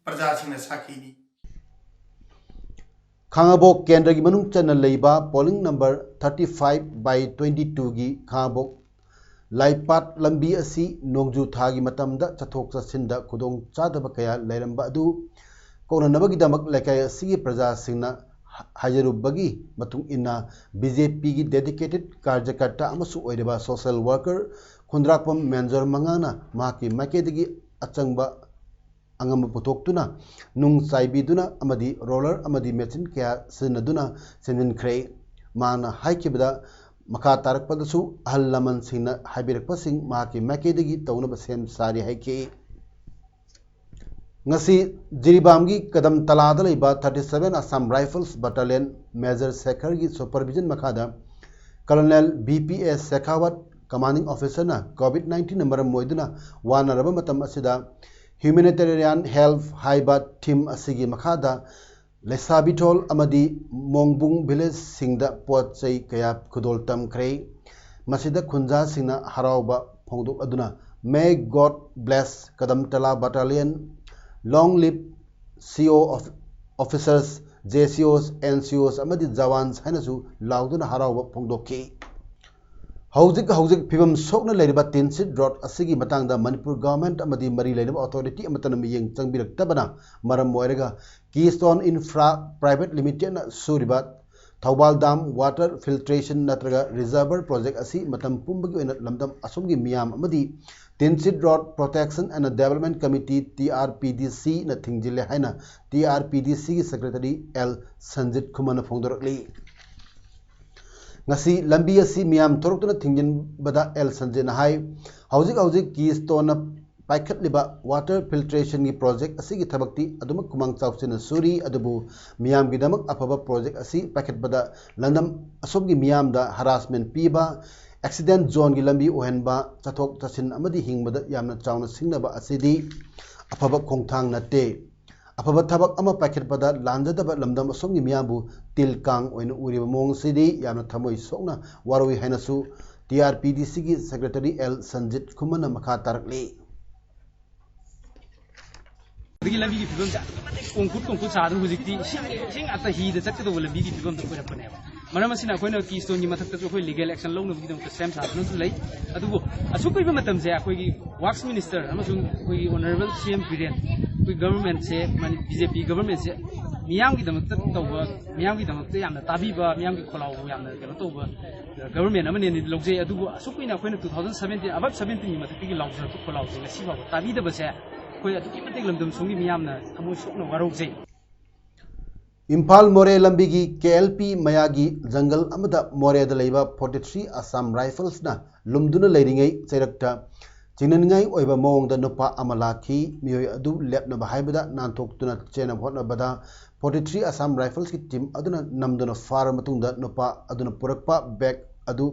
ꯄ꯭ꯔꯖꯥꯁꯤꯡꯅ ꯁꯥꯈꯤꯅꯤ꯫ ꯈꯥꯉꯕꯣꯛ ꯀꯦꯟꯗ꯭ꯔꯒꯤ ꯃꯅꯨꯡ ꯆꯟꯅ ꯂꯩꯕ polling number thirty five by twenty twoꯒꯤ ꯈꯥꯉꯕꯣꯛ ꯂꯥꯏꯄꯥꯠ ꯂꯝꯕꯤ ꯑꯁꯤ ꯅꯣꯡꯖꯨ ꯊꯥꯒꯤ ꯃꯇꯝꯗ ꯆꯠꯊꯣꯛ ꯆꯠꯁꯤꯟꯗ ꯈꯨꯗꯣꯡ ꯆꯥꯗꯕ ꯀꯌꯥ ꯂꯩꯔꯝꯕ ꯑꯗꯨ ꯀꯣꯛꯅꯅꯕꯒꯤꯗꯃꯛ ꯂꯩꯀꯥꯏ ꯑꯁꯤꯒꯤ ꯄ꯭ꯔꯖꯥꯁꯤꯡꯅ ꯍꯥꯏꯖꯔꯨꯕꯒꯤ ꯃꯇꯨꯡ ꯏꯟꯅ, ꯕꯤ ꯖꯦ ꯄꯤꯒꯤ dedicated ꯀꯥꯔꯖꯀꯔꯇꯥ ꯑꯃꯁꯨ ꯑꯣꯏꯔꯤꯕ social worker ꯈꯨꯟꯗ꯭ꯔꯥꯛꯄꯝ ꯃꯦꯟꯖꯣꯔ ꯃꯉꯥꯡꯅ ꯃꯍꯥꯛꯀꯤ ꯃꯥꯏꯀꯩꯗꯒꯤ ꯑꯆꯪꯕ ꯑꯉꯝꯕ ꯄꯨꯊꯣꯛꯇꯨꯅ, ꯅꯨꯡ ꯆꯥꯏꯕꯤꯗꯨꯅ ꯑꯃꯗꯤ roller ꯑꯃꯗꯤ machine ꯀꯌꯥ ꯁꯤꯖꯤꯟꯅꯗꯨꯅ ꯁꯦꯝꯖꯤꯟꯈ꯭ꯔꯦ꯫ ꯃꯍꯥꯛꯅ ꯍꯥꯏꯈꯤꯕꯗ, ꯃꯈꯥ ꯇꯥꯔꯛꯄꯗꯁꯨ ꯑꯍꯜ ꯂꯃꯟꯁꯤꯡꯅ ꯍꯥꯏꯕꯤꯔꯛꯄꯁꯤꯡ ꯃꯍꯥꯛꯀꯤ ꯃꯥꯏꯀꯩꯗꯒꯤ ꯇꯧꯅꯕ ꯁꯦꯝ ꯁꯥꯔꯤ ꯍꯥꯏꯈꯤ꯫ ꯉꯁꯤ ꯖꯤꯔꯤꯕꯥꯝꯒꯤ ꯀꯗꯝ ꯇꯂꯥꯗ ꯂꯩꯕ thirty seven Assam Rifles Battalion Major ꯁꯦꯈꯔꯒꯤ supervision ꯃꯈꯥꯗ Colonel B P S Shekhawat, commanding officerꯅ COVID nineteen ꯅ ꯃꯔꯝ ꯑꯣꯏꯗꯨꯅ ꯋꯥꯅꯔꯕ ꯃꯇꯝ ꯑꯁꯤꯗ humanitarian help ꯍꯥꯏꯕ theme ꯑꯁꯤꯒꯤ ꯃꯈꯥꯗ ꯂꯩꯁꯥꯕꯤꯊꯣꯜ ꯑꯃꯗꯤ ꯃꯣꯡꯕꯨꯡ villageꯁꯤꯡꯗ ꯄꯣꯠ ꯆꯩ ꯀꯌꯥ ꯈꯨꯗꯣꯜ ꯇꯝꯈ꯭ꯔꯦ꯫ ꯃꯁꯤꯗ ꯈꯨꯟꯖꯥꯁꯤꯡꯅ ꯍꯔꯥꯎꯕ ꯐꯣꯡꯗꯣꯛꯂꯗꯨꯅ "May God bless Kadamtala Battalion, long live C O of-, officers, J C Os, N C Os ꯑꯃꯗꯤ Jawans" ꯍꯥꯏꯅꯁꯨ ꯂꯥꯎꯗꯨꯅ ꯍꯔꯥꯎꯕ ꯐꯣꯡꯗꯣꯛꯈꯤ꯫ ꯍꯧꯖꯤꯛ ꯍꯧꯖꯤꯛ ꯐꯤꯕꯝ ꯁꯣꯛꯅ ꯂꯩꯔꯤꯕ ꯇꯤꯟꯁꯤꯠ ꯔꯣꯗ ꯑꯁꯤꯒꯤ ꯃꯇꯥꯡꯗ ꯃꯅꯤꯄꯨꯔ government ꯑꯃꯗꯤ ꯃꯔꯤ ꯂꯩꯅꯕ authority ꯑꯃꯠꯇꯅ ꯃꯤꯠꯌꯦꯡ ꯆꯪꯕꯤꯔꯛꯇꯕꯅ ꯃꯔꯝ ꯑꯣꯏꯔꯒ Keystone Infra Private Limitedꯅ ꯁꯨꯔꯤꯕ ꯊꯧꯕꯥꯜ dam water filtration ꯅꯠꯇ꯭ꯔꯒ reservoir project ꯑꯁꯤ ꯃꯇꯝ ꯄꯨꯝꯕꯒꯤ ꯑꯣꯏꯅ ꯂꯝꯗꯝ ꯑꯁꯣꯝꯒꯤ ꯃꯤꯌꯥꯝ ꯑꯃꯗꯤ Tinsid road Protection and Development Committee, T R P D C ꯅ ꯊꯤꯡꯖꯤꯜꯂꯦ ꯍꯥꯏꯅ T R P D C ꯒꯤ secretary L ꯁꯟꯖꯤꯠ ꯈꯨꯃꯟꯅ ꯐꯣꯡꯗꯣꯔꯛꯂꯤ꯫ ꯉꯁꯤ ꯂꯝꯕꯤ ꯑꯁꯤ ꯃꯤꯌꯥꯝ ꯊꯣꯔꯛꯇꯨꯅ ꯊꯤꯡꯖꯤꯟꯕꯗ ꯑꯦꯜ ꯁꯟꯖꯤꯠꯅ ꯍꯥꯏ, ꯍꯧꯖꯤꯛ ꯍꯧꯖꯤꯛ Keystoneꯅ ꯄꯥꯏꯈꯠꯂꯤꯕ water filtrationꯒꯤ project ꯑꯁꯤꯒꯤ ꯊꯕꯛꯇꯤ ꯑꯗꯨꯃꯛ ꯈꯨꯃꯥꯡ ꯆꯥꯎꯁꯤꯟꯅ ꯁꯨꯔꯤ, ꯑꯗꯨꯕꯨ ꯃꯤꯌꯥꯝꯒꯤꯗꯃꯛ ꯑꯐꯕ project ꯑꯁꯤ ꯄꯥꯏꯈꯠꯄꯗ ꯂꯝꯗꯝ ꯑꯁꯣꯝꯒꯤ ꯃꯤꯌꯥꯝꯗ harassment ꯄꯤꯕ, accident zoneꯒꯤ ꯂꯝꯕꯤ ꯑꯣꯏꯍꯟꯕ, ꯆꯠꯊꯣꯛ ꯆꯠꯁꯤꯟ ꯑꯃꯗꯤ ꯍꯤꯡꯕꯗ ꯌꯥꯝꯅ ꯆꯥꯎꯅ ꯁꯤꯡꯅꯕ ꯑꯁꯤꯗꯤ ꯑꯐꯕ ꯈꯣꯡꯊꯥꯡ ꯅꯠꯇꯦ꯫ ꯑꯐꯕ ꯊꯕꯛ ꯑꯃ ꯄꯥꯏꯈꯠꯄꯗ ꯂꯥꯟꯖꯗꯕ ꯂꯝꯗꯝ ꯑꯁꯣꯝꯒꯤ ꯃꯤꯌꯥꯝꯕꯨ ꯇꯤꯜ ꯀꯥꯡ ꯑꯣꯏꯅ ꯎꯔꯤꯕ ꯃꯑꯣꯡ ꯑꯁꯤꯗꯤ ꯌꯥꯝꯅ ꯊꯃꯣꯏ ꯁꯣꯛꯅ ꯋꯥꯔꯧꯏ ꯍꯥꯏꯅꯁꯨ T R P D Cꯒꯤ secretary L Sanjit ꯈꯨꯃꯟꯅ ꯃꯈꯥ ꯇꯥꯔꯛꯂꯤ꯫ ꯑꯗꯒꯤ ꯂꯝꯕꯤꯒꯤ ꯐꯤꯕꯝꯁꯦ ꯑꯗꯨꯛꯀꯤ ꯃꯇꯤꯛ ꯀꯣꯡꯀꯨꯠ ꯀꯣꯡꯀꯨꯠ ꯁꯥꯗꯅ ꯍꯧꯖꯤꯛꯇꯤ ꯏꯁꯤꯡ, ꯏꯁꯤꯡ ꯉꯥꯛꯇ ꯍꯤꯗ ꯆꯠꯀꯗꯧꯕ ꯂꯝꯕꯤꯒꯤ ꯐꯤꯕꯝꯗ ꯑꯣꯏꯔꯛꯄꯅꯦꯕ꯫ ꯃꯔꯝ ꯑꯁꯤꯅ ꯑꯩꯈꯣꯏꯅ Keystoneꯒꯤ ꯃꯊꯛꯇꯁꯨ ꯑꯩꯈꯣꯏ legal action ꯂꯧꯅꯕꯒꯤꯗꯃꯛꯇ ꯁꯦꯝ ꯁꯥꯗꯨꯅꯁꯨ ꯂꯩ꯫ ꯑꯗꯨꯕꯨ ꯑꯁꯨꯛ ꯀꯨꯏꯕ ꯃꯇꯝꯁꯦ ꯑꯩꯈꯣꯏꯒꯤ Works Minister ꯑꯃꯁꯨꯡ ꯑꯩꯈꯣꯏꯒꯤ Honourable C M ꯕꯤꯔꯦꯟ, ꯑꯩꯈꯣꯏ governmentꯁꯦ, ꯃꯅꯤ-, B J P governmentꯁꯦ ꯃꯤꯌꯥꯝꯒꯤꯗꯃꯛꯇ ꯇꯧꯕ, ꯃꯤꯌꯥꯝꯒꯤꯗꯃꯛꯇ ꯌꯥꯝꯅ ꯇꯥꯕꯤꯕ, ꯃꯤꯌꯥꯝꯒꯤ ꯈꯣꯜꯂꯥꯎꯕ ꯌꯥꯝꯅ ꯀꯩꯅꯣ ꯇꯧꯕ ꯒꯕꯔꯃꯦꯟ ꯑꯃꯅꯦꯅ ꯂꯧꯖꯩ꯫ ꯑꯗꯨꯕꯨ ꯑꯁꯨꯛ ꯀꯨꯏꯅ ꯑꯩꯈꯣꯏꯅ two thousand seventeen, above seventeen ꯒꯤ ꯃꯊꯛꯇꯒꯤ ꯂꯥꯎꯖꯔꯛꯄ ꯈꯣꯜꯂꯥꯎꯁꯦ ꯉꯁꯤ ꯐꯥꯎꯕ ꯇꯥꯕꯤꯗꯕꯁꯦ ꯑꯩꯈꯣꯏ ꯑꯗꯨꯛꯀꯤ ꯃꯇꯤꯛ ꯂꯝꯗꯝ ꯁꯣꯝꯒꯤ ꯃꯤꯌꯥꯝꯅ ꯊꯃꯣꯏ ꯁꯣꯛꯅ ꯋꯥꯔꯧꯖꯩ꯫ ꯏꯝꯐꯥꯜ ꯃꯣꯔꯦ ꯂꯝꯕꯤꯒꯤ ꯀꯦ ꯑꯦꯜ ꯄꯤ ꯃꯌꯥꯒꯤ ꯖꯪꯒꯜ ꯑꯃꯗ ꯃꯣꯔꯦꯗ ꯂꯩꯕ forty three Assam Riflesꯅ ꯂꯨꯝꯗꯨꯅ ꯂꯩꯔꯤꯉꯩ ꯆꯩꯔꯛꯇ ꯆꯤꯡꯅꯅꯤꯡꯉꯥꯏ ꯑꯣꯏꯕ ꯃꯑꯣꯡꯗ ꯅꯨꯄꯥ ꯑꯃ ꯂꯥꯛꯈꯤ꯫ ꯃꯤꯑꯣꯏ ꯑꯗꯨ ꯂꯦꯞꯅꯕ ꯍꯥꯏꯕꯗ ꯅꯥꯟꯊꯣꯛꯇꯨꯅ ꯆꯦꯟꯅꯕ ꯍꯣꯠꯅꯕꯗ forty three Assam Riflesꯀꯤ team ꯑꯗꯨꯅ ꯅꯝꯗꯨꯅ ꯐꯥꯔꯕ ꯃꯇꯨꯡꯗ ꯅꯨꯄꯥ ꯑꯗꯨꯅ ꯄꯨꯔꯛꯄ bag ꯑꯗꯨ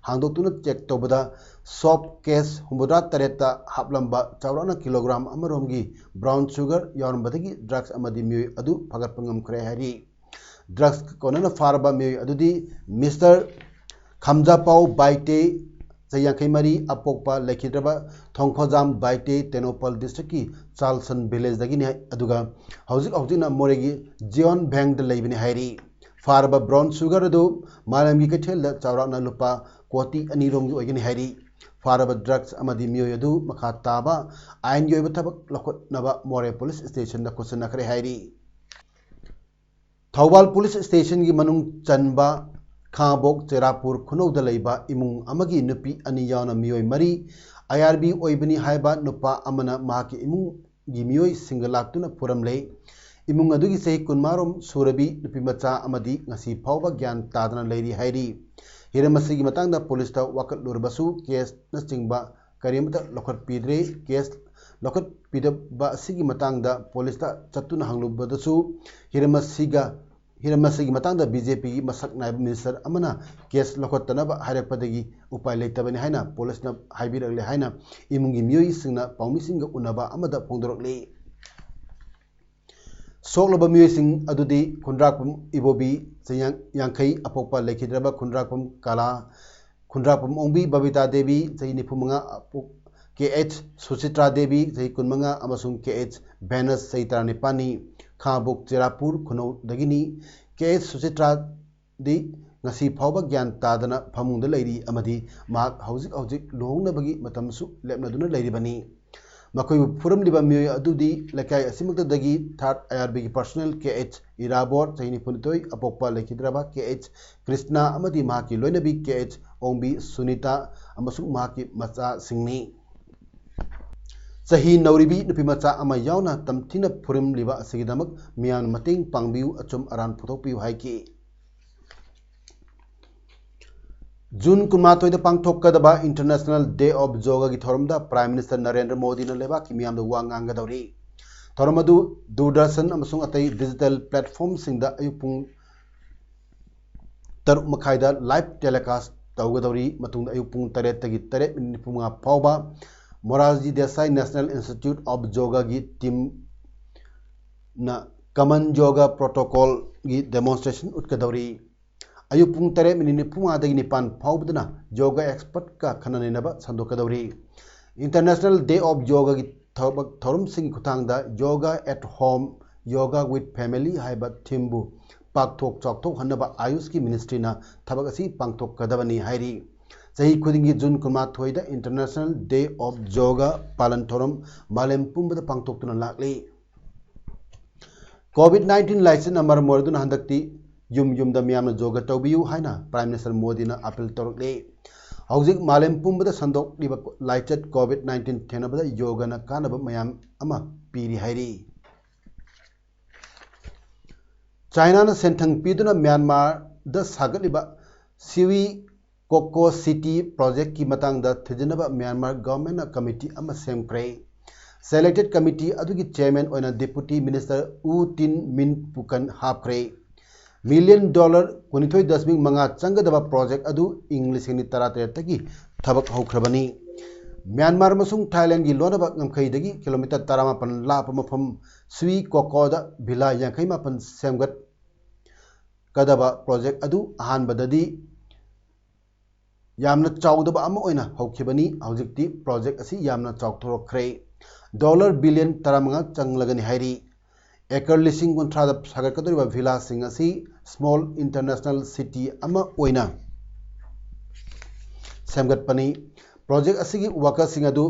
ꯍꯥꯡꯗꯣꯛꯇꯨꯅ check ꯇꯧꯕꯗ soap case ꯍꯨꯝꯐꯨꯇꯔꯥ ꯇꯔꯦꯠꯇ ꯍꯥꯞꯂꯝꯕ ꯆꯥꯎꯔꯥꯛꯅ kilogram ꯑꯃꯔꯣꯝꯒꯤ brown sugar ꯌꯥꯎꯔꯝꯕꯗꯒꯤ drugs ꯑꯃꯗꯤ ꯃꯤꯑꯣꯏ ꯑꯗꯨ ꯐꯥꯒꯠꯄ ꯉꯝꯈ꯭ꯔꯦ ꯍꯥꯏꯔꯤ꯫ Drugs ꯀꯣꯟꯅꯅ ꯐꯥꯔꯕ ꯃꯤꯑꯣꯏ ꯑꯗꯨꯗꯤ Mister ꯈꯝꯖꯥꯄꯥꯎ ꯕꯥꯏꯇꯦ, ꯆꯍꯤ ꯌꯥꯡꯈꯩ ꯃꯔꯤ, ꯑꯄꯣꯛꯄ ꯂꯩꯈꯤꯗ꯭ꯔꯕ ꯊꯣꯡꯈꯣꯖꯥꯝ ꯕꯥꯏꯇꯦ, ꯇꯦꯡꯅꯧꯄꯜ districtꯀꯤ ꯆꯥꯜꯁꯟ villageꯗꯒꯤꯅꯤ꯫ ꯑꯗꯨꯒ ꯍꯧꯖꯤꯛ ꯍꯧꯖꯤꯛꯅ ꯃꯣꯔꯦꯒꯤ ꯖꯤꯌꯣꯟ ꯕꯦꯡꯗ ꯂꯩꯕꯅꯤ ꯍꯥꯏꯔꯤ꯫ ꯐꯥꯔꯕ brown sugar ꯑꯗꯨ ꯃꯥꯂꯦꯝꯒꯤ ꯀꯩꯊꯦꯜꯗ ꯆꯥꯎꯔꯥꯛꯅ ꯂꯨꯄꯥ ꯀꯣꯇꯤ ꯑꯅꯤ ꯔꯣꯝꯒꯤ ꯑꯣꯏꯒꯅꯤ ꯍꯥꯏꯔꯤ꯫ ꯐꯥꯔꯕ drugs ꯑꯃꯗꯤ ꯃꯤꯑꯣꯏ ꯑꯗꯨ ꯃꯈꯥ ꯇꯥꯕ ꯑꯥꯏꯟꯒꯤ ꯑꯣꯏꯕ ꯊꯕꯛ ꯂꯧꯈꯠꯅꯕ ꯃꯣꯔꯦ police stationꯗ ꯈꯨꯠꯁꯤꯟꯅꯈ꯭ꯔꯦ ꯍꯥꯏꯔꯤ꯫ ꯊꯧꯕꯥꯜ police stationꯒꯤ ꯃꯅꯨꯡ ꯆꯟꯕ ꯈꯥꯉꯕꯣꯛ ꯆꯦꯔꯥꯄꯨꯔ ꯈꯨꯅꯧꯗ ꯂꯩꯕ ꯏꯃꯨꯡ ꯑꯃꯒꯤ ꯅꯨꯄꯤ ꯑꯅꯤ ꯌꯥꯎꯅ ꯃꯤꯑꯣꯏ ꯃꯔꯤ ꯑꯥꯏ ꯑꯥꯔ ꯕꯤ ꯑꯣꯏꯕꯅꯤ ꯍꯥꯏꯕ ꯅꯨꯄꯥ ꯑꯃꯅ ꯃꯍꯥꯛꯀꯤ ꯏꯃꯨꯡꯒꯤ ꯃꯤꯑꯣꯏꯁꯤꯡꯒ ꯂꯥꯛꯇꯨꯅ ꯐꯨꯔꯝꯂꯦ꯫ ꯏꯃꯨꯡ ꯑꯗꯨꯒꯤ ꯆꯍꯤ ꯀꯨꯟꯃꯉꯥ ꯔꯣꯝ ꯁꯨꯔꯕꯤ ꯅꯨꯄꯤ ꯃꯆꯥ ꯑꯃꯗꯤ ꯉꯁꯤ ꯐꯥꯎꯕ ꯒ꯭ꯌꯥꯟ ꯇꯥꯗꯅ ꯂꯩꯔꯤ ꯍꯥꯏꯔꯤ꯫ ꯍꯤꯔꯝ ꯑꯁꯤꯒꯤ ꯃꯇꯥꯡꯗ policeꯇ ꯋꯥꯀꯠꯂꯨꯔꯕꯁꯨ caseꯅꯆꯤꯡꯕ ꯀꯔꯤꯃꯠꯇ ꯂꯧꯈꯠꯄꯤꯗ꯭ꯔꯦ꯫ Case ꯂꯧꯈꯠꯄꯤꯗꯕ ꯑꯁꯤꯒꯤ ꯃꯇꯥꯡꯗ policeꯇ ꯆꯠꯇꯨꯅ ꯍꯪꯂꯨꯕꯗꯁꯨ ꯍꯤꯔꯝ ꯑꯁꯤꯒ ꯍꯤꯔꯝ ꯑꯁꯤꯒꯤ ꯃꯇꯥꯡꯗ ꯕꯤ ꯖꯦ ꯄꯤꯒꯤ ꯃꯁꯛ ꯅꯥꯏꯕ minister ꯑꯃꯅ case ꯂꯧꯈꯠꯇꯅꯕ ꯍꯥꯏꯔꯛꯄꯗꯒꯤ ꯎꯄꯥꯏ ꯂꯩꯇꯕꯅꯤ ꯍꯥꯏꯅ policeꯅ ꯍꯥꯏꯕꯤꯔꯛꯂꯦ ꯍꯥꯏꯅ ꯏꯃꯨꯡꯒꯤ ꯃꯤꯑꯣꯏꯁꯤꯡꯅ ꯄꯥꯎꯃꯤꯁꯤꯡꯒ ꯎꯅꯕ ꯑꯃꯗ ꯐꯣꯡꯗꯣꯔꯛꯂꯤ꯫ ꯁꯣꯛꯂꯕ ꯃꯤꯑꯣꯏꯁꯤꯡ ꯑꯗꯨꯗꯤ ꯈꯨꯟꯗ꯭ꯔꯥꯛꯄꯝ ꯏꯕꯣꯕꯤ, ꯆꯍꯤ ꯌꯥꯡꯈꯩ, ꯑꯄꯣꯛꯄ ꯂꯩꯈꯤꯗ꯭ꯔꯕ ꯈꯨꯟꯗ꯭ꯔꯥꯛꯄꯝ ꯀꯂꯥ, ꯈꯨꯟꯗ꯭ꯔꯥꯛꯄꯝ ꯑꯣꯡꯕꯤ ꯕꯕꯤꯇꯥ ꯗꯦꯕꯤ, ꯆꯍꯤ ꯅꯤꯐꯨ ꯃꯉꯥ, ꯑꯄꯣꯛ-, ꯀꯦ ꯑꯩꯆ ꯁꯨꯆꯤꯇ꯭ꯔꯥ ꯗꯦꯕꯤ, ꯆꯍꯤ ꯀꯨꯟꯃꯉꯥ, ꯑꯃꯁꯨꯡ ꯀꯦ ꯑꯩꯆ ꯚꯦꯅꯁ, ꯆꯍꯤ ꯇꯔꯥꯅꯤꯄꯥꯟꯅꯤ, ꯈꯥꯉꯕꯣꯛ ꯆꯦꯔꯥꯄꯨꯔ ꯈꯨꯅꯧꯗꯒꯤꯅꯤ꯫ ꯀꯦ ꯑꯩꯆ ꯁꯨꯆꯤꯇ꯭ꯔꯥꯗꯤ ꯉꯁꯤ ꯐꯥꯎꯕ ꯒ꯭ꯌꯥꯟ ꯇꯥꯗꯅ ꯐꯃꯨꯡꯗ ꯂꯩꯔꯤ ꯑꯃꯗꯤ ꯃꯍꯥꯛ ꯍꯧꯖꯤꯛ ꯍꯧꯖꯤꯛ ꯂꯨꯍꯣꯡꯅꯕꯒꯤ ꯃꯇꯝꯁꯨ ꯂꯦꯞꯅꯗꯨꯅ ꯂꯩꯔꯤꯕꯅꯤ꯫ ꯃꯈꯣꯏꯕꯨ ꯐꯨꯔꯝꯂꯤꯕ ꯃꯤꯑꯣꯏ ꯑꯗꯨꯗꯤ ꯂꯩꯀꯥꯏ ꯑꯁꯤꯃꯛꯇꯗꯒꯤ ꯊꯥꯔꯠ ꯑꯥꯏ ꯑꯥꯔ ꯕꯤꯒꯤ ꯄꯔꯁꯣꯅꯦꯜ ꯀꯦ ꯑꯩꯆ ꯏꯔꯥꯕꯣꯠ, ꯆꯍꯤ ꯅꯤꯐꯨꯅꯤꯊꯣꯏ, ꯑꯄꯣꯛꯄ ꯂꯩꯈꯤꯗ꯭ꯔꯕ ꯀꯦ ꯑꯩꯆ ꯀ꯭ꯔꯤꯁꯅ ꯑꯃꯗꯤ ꯃꯍꯥꯛꯀꯤ ꯂꯣꯏꯅꯕꯤ ꯀꯦ ꯑꯩꯆ ꯑꯣꯡꯕꯤ ꯁꯨꯅꯤꯇꯥ ꯑꯃꯁꯨꯡ ꯃꯍꯥꯛꯀꯤ ꯃꯆꯥꯁꯤꯡꯅꯤ꯫ ꯆꯍꯤ ꯅꯧꯔꯤꯕꯤ ꯅꯨꯄꯤꯃꯆꯥ ꯑꯃ ꯌꯥꯎꯅ ꯇꯝꯊꯤꯅ ꯐꯨꯔꯝꯂꯤꯕ ꯑꯁꯤꯒꯤꯗꯃꯛ ꯃꯤꯌꯥꯝꯅ ꯃꯇꯦꯡ ꯄꯥꯡꯕꯤꯌꯨ, ꯑꯆꯨꯝ ꯑꯔꯥꯟ ꯐꯣꯡꯗꯣꯛꯄꯤꯌꯨ ꯍꯥꯏꯈꯤ꯫ ꯖꯨꯟ ꯀꯨꯟꯃꯥꯊꯣꯏꯗ ꯄꯥꯡꯊꯣꯛꯀꯗꯕ International Day of Yogaꯒꯤ ꯊꯧꯔꯝꯗ Prime Minister ꯅꯔꯦꯟꯗ꯭ꯔ ꯃꯣꯗꯤꯅ ꯂꯩꯕꯥꯛꯀꯤ ꯃꯤꯌꯥꯝꯗ ꯋꯥ ꯉꯥꯡꯒꯗꯧꯔꯤ꯫ ꯊꯧꯔꯝ ꯑꯗꯨ ꯗꯨꯔꯗꯔꯁꯟ ꯑꯃꯁꯨꯡ ꯑꯇꯩ digital platformꯁꯤꯡꯗ ꯑꯌꯨꯛ ꯄꯨꯡ ꯇꯔꯨꯛ ꯃꯈꯥꯏꯗ live telecast ꯇꯧꯒꯗꯧꯔꯤ꯫ ꯃꯇꯨꯡꯗ ꯑꯌꯨꯛ ꯄꯨꯡ ꯇꯔꯦꯠꯇꯒꯤ ꯇꯔꯦꯠ ꯃꯤꯅꯤꯠ ꯅꯤꯐꯨꯃꯉꯥ ꯐꯥꯎꯕ Morarji Desai National Institute of Yogaꯒꯤ teamꯅ Common Yoga Protocolꯒꯤ demonstration ꯎꯠꯀꯗꯧꯔꯤ꯫ ꯑꯌꯨꯛ ꯄꯨꯡ ꯇꯔꯦꯠ ꯃꯤꯅꯤꯠ ꯅꯤꯐꯨꯃꯉꯥꯗꯒꯤ ꯅꯤꯄꯥꯟ ꯐꯥꯎꯕꯗꯅ yoga expertꯀ ꯈꯟꯅ ꯅꯩꯅꯕ ꯁꯟꯗꯣꯛꯀꯗꯧꯔꯤ꯫ International Day of Yogaꯒꯤ ꯊꯕꯛ ꯊꯧꯔꯝꯁꯤꯡꯒꯤ ꯈꯨꯠꯊꯥꯡꯗ Yoga at Home, Yoga with Family ꯍꯥꯏꯕ themeꯕꯨ ꯄꯥꯛꯊꯣꯛ ꯆꯥꯎꯊꯣꯛꯍꯟꯅꯕ AYUSꯀꯤ ministryꯅ ꯊꯕꯛ ꯑꯁꯤ ꯄꯥꯡꯊꯣꯛꯀꯗꯕꯅꯤ ꯍꯥꯏꯔꯤ꯫ ꯆꯍꯤ ꯈꯨꯗꯤꯡꯒꯤ June ꯀꯨꯟꯃꯥꯊꯣꯏꯗ International Day of Yoga ꯄꯥꯂꯟ ꯊꯧꯔꯝ ꯃꯥꯂꯦꯝ ꯄꯨꯝꯕꯗ ꯄꯥꯡꯊꯣꯛꯇꯨꯅ ꯂꯥꯛꯂꯤ꯫ COVID nineteen ꯂꯥꯏꯆꯠꯅ ꯃꯔꯝ ꯑꯣꯏꯔꯗꯨꯅ ꯍꯟꯗꯛꯇꯤ ꯌꯨꯝ ꯌꯨꯝꯗ ꯃꯤꯌꯥꯝꯅ yoga ꯇꯧꯕꯤꯌꯨ ꯍꯥꯏꯅ Prime Minister ꯃꯣꯗꯤꯅ appeal ꯇꯧꯔꯛꯂꯤ꯫ ꯍꯧꯖꯤꯛ ꯃꯥꯂꯦꯝ ꯄꯨꯝꯕꯗ ꯁꯟꯗꯣꯛꯂꯤꯕ ꯂꯥꯏꯆꯠ COVID nineteen ꯊꯦꯡꯅꯕꯗ yogaꯅ ꯀꯥꯟꯅꯕ ꯃꯌꯥꯝ ꯑꯃ ꯄꯤꯔꯤ ꯍꯥꯏꯔꯤ꯫ ꯆꯥꯏꯅꯥꯅ ꯁꯦꯟꯊꯪ ꯄꯤꯗꯨꯅ ꯃ꯭ꯌꯥꯟꯃꯥꯔꯗ ꯁꯥꯒꯠꯂꯤꯕ ꯁꯤꯋꯤ ꯀꯣꯀꯣ ꯁꯤꯇꯤ ꯄ꯭ꯔꯣꯖꯦꯛꯀꯤ ꯃꯇꯥꯡꯗ ꯊꯤꯖꯤꯟꯅꯕ ꯃ꯭ꯌꯥꯟꯃꯥꯔ ꯒꯚꯔꯟꯃꯦꯟꯠꯅ ꯀꯃꯤꯇꯤ ꯑꯃ ꯁꯦꯝꯈ꯭ꯔꯦ꯫ Selected ꯀꯃꯤꯇꯤ ꯑꯗꯨꯒꯤ ꯆꯦꯌꯔꯃꯦꯟ ꯑꯣꯏꯅ ꯗꯤꯄꯨꯇꯤ ꯃꯤꯅꯤꯁꯇꯔ ꯎ ꯇꯤꯟ ꯃꯤꯟ ꯄꯨꯀꯟ ꯍꯥꯞꯈ꯭ꯔꯦ꯫ ꯃꯤꯂꯤꯌꯟ ꯗꯣꯂꯔ ꯀꯨꯟꯅꯤꯊꯣꯏ ꯗꯁꯃꯤꯛ ꯃꯉꯥ ꯆꯪꯒꯗꯕ ꯄ꯭ꯔꯣꯖꯦꯛ ꯑꯗꯨ ꯏꯪ ꯂꯤꯁꯤꯡ ꯑꯅꯤ ꯇꯔꯥꯇꯔꯦꯠꯇꯒꯤ ꯊꯕꯛ ꯍꯧꯈ꯭ꯔꯕꯅꯤ꯫ ꯃ꯭ꯌꯥꯟꯃꯥꯔ ꯑꯃꯁꯨꯡ ꯊꯥꯏꯂꯦꯟꯒꯤ ꯂꯣꯟꯅꯕ ꯉꯝꯈꯩꯗꯒꯤ ꯀꯤꯂꯣꯃꯤꯇꯔ ꯇꯔꯥꯃꯥꯄꯟ ꯂꯥꯞꯄ ꯃꯐꯝ ꯁꯨꯏ ꯀꯣꯀꯣꯗ ꯚꯤꯂꯥ ꯌꯥꯡꯈꯩ ꯃꯥꯄꯟ ꯁꯦꯝꯒꯠꯀꯗꯕ ꯄ꯭ꯔꯣꯖꯦꯛ ꯑꯗꯨ ꯑꯍꯥꯟꯕꯗꯗꯤ ꯌꯥꯝꯅ ꯆꯥꯎꯗꯕ ꯑꯃ ꯑꯣꯏꯅ ꯍꯧꯈꯤꯕꯅꯤ꯫ ꯍꯧꯖꯤꯛꯇꯤ ꯄ꯭ꯔꯣꯖꯦꯛ ꯑꯁꯤ ꯌꯥꯝꯅ ꯆꯥꯎꯊꯣꯔꯛꯈ꯭ꯔꯦ꯫ ꯗꯣꯂꯔ ꯕꯤꯂꯤꯌꯟ ꯇꯔꯥꯃꯉꯥ ꯆꯪꯂꯒꯅꯤ ꯍꯥꯏꯔꯤ꯫ ꯑꯦꯀꯔ ꯂꯤꯁꯤꯡ ꯀꯨꯟꯊ꯭ꯔꯥꯗ ꯁꯥꯒꯠꯀꯗꯧꯔꯤꯕ ꯚꯤꯂꯥꯁꯤꯡ ꯑꯁꯤ small international city ꯑꯃ ꯑꯣꯏꯅ ꯁꯦꯝꯒꯠꯄꯅꯤ꯫ ꯄ꯭ꯔꯣꯖꯦꯛ ꯑꯁꯤꯒꯤ ꯋꯥꯀꯔꯁꯤꯡ ꯑꯗꯨ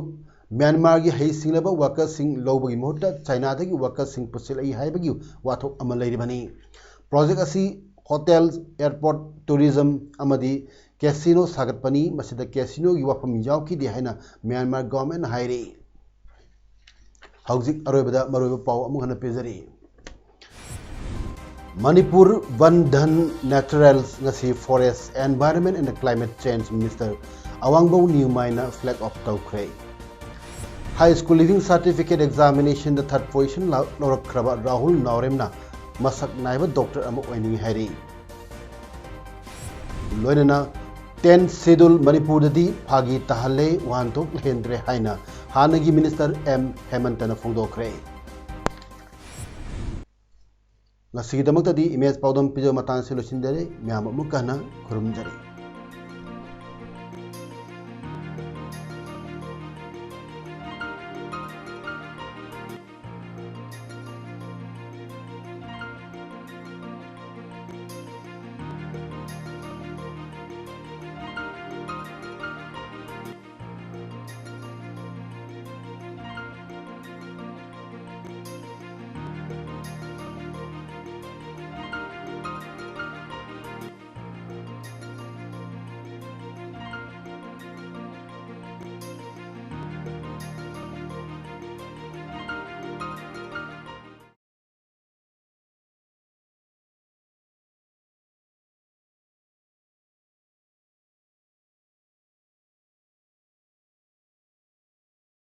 ꯃ꯭ꯌꯥꯟꯃꯥꯔꯒꯤ ꯍꯩꯁꯤꯡꯂꯕ ꯋꯥꯀꯔꯁꯤꯡ ꯂꯧꯕꯒꯤ ꯃꯍꯨꯠꯇ ꯆꯥꯏꯅꯥꯗꯒꯤ ꯋꯥꯀꯔꯁꯤꯡ ꯄꯨꯁꯤꯜꯂꯛꯏ ꯍꯥꯏꯕꯒꯤ ꯋꯥꯊꯣꯛ ꯑꯃ ꯂꯩꯔꯤꯕꯅꯤ꯫ ꯄ꯭ꯔꯣꯖꯦꯛ ꯑꯁꯤ ꯍꯣꯇꯦꯜ, ꯑꯦꯌꯔꯄꯣꯔꯠ, ꯇꯨꯔꯤꯖꯝ ꯑꯃꯗꯤ ꯀꯦꯁꯤꯅꯣ ꯁꯥꯒꯠꯄꯅꯤ꯫ ꯃꯁꯤꯗ ꯀꯦꯁꯤꯅꯣꯒꯤ ꯋꯥꯐꯝ ꯌꯥꯎꯈꯤꯗꯦ ꯍꯥꯏꯅ ꯃ꯭ꯌꯥꯟꯃꯥꯔ ꯒꯚꯔꯟꯃꯦꯟꯠꯅ ꯍꯥꯏꯔꯤ꯫ ꯍꯧꯖꯤꯛ ꯑꯔꯣꯏꯕꯗ ꯃꯔꯨꯑꯣꯏꯕ ꯄꯥꯎ ꯑꯃꯨꯛ ꯍꯟꯅ ꯄꯤꯖꯔꯤ꯫ ꯃꯅꯤꯄꯨꯔ ꯕꯟ ꯙꯟ ꯅꯦꯆꯔꯦꯜꯁ ꯉꯁꯤ Forest, Environment and Climate Change Minister ꯑꯋꯥꯡꯕꯧ ꯅꯤꯌꯨꯃꯥꯏꯅ flag off ꯇꯧꯈ꯭ꯔꯦ꯫ High School Leaving Certificate Examination ꯗ third position ꯂꯧꯔꯛꯈ꯭ꯔꯕ ꯔꯥꯍꯨꯜ ꯅꯥꯎꯔꯦꯝꯅ ꯃꯁꯛ ꯅꯥꯏꯕ ꯗꯣꯛꯇꯔ ꯑꯃ ꯑꯣꯏꯅꯤꯡꯏ ꯍꯥꯏꯔꯤ꯫ ꯂꯣꯏꯅꯅ Tenth Schedule ꯃꯅꯤꯄꯨꯔꯗꯗꯤ ꯐꯥꯒꯤ ꯇꯥꯍꯜꯂꯦ, ꯋꯥꯍꯟꯊꯣꯛ ꯂꯩꯍꯟꯗ꯭ꯔꯦ ꯍꯥꯏꯅ ꯍꯥꯟꯅꯒꯤ ꯃꯤꯅꯤꯁꯇꯔ ꯑꯦꯝ ꯍꯦꯃꯟꯇꯅ ꯐꯣꯡꯗꯣꯛꯈ꯭ꯔꯦ꯫ ꯉꯁꯤꯒꯤꯗꯃꯛꯇꯗꯤ ꯏꯃꯦꯖ ꯄꯥꯎꯗꯝ ꯄꯤꯖꯕ ꯃꯇꯥꯡꯁꯤ ꯂꯣꯏꯁꯤꯟꯖꯔꯦ꯫ ꯃꯌꯥꯝ ꯑꯃꯨꯛꯀ ꯍꯟꯅ ꯈꯨꯔꯨꯝꯖꯔꯤ꯫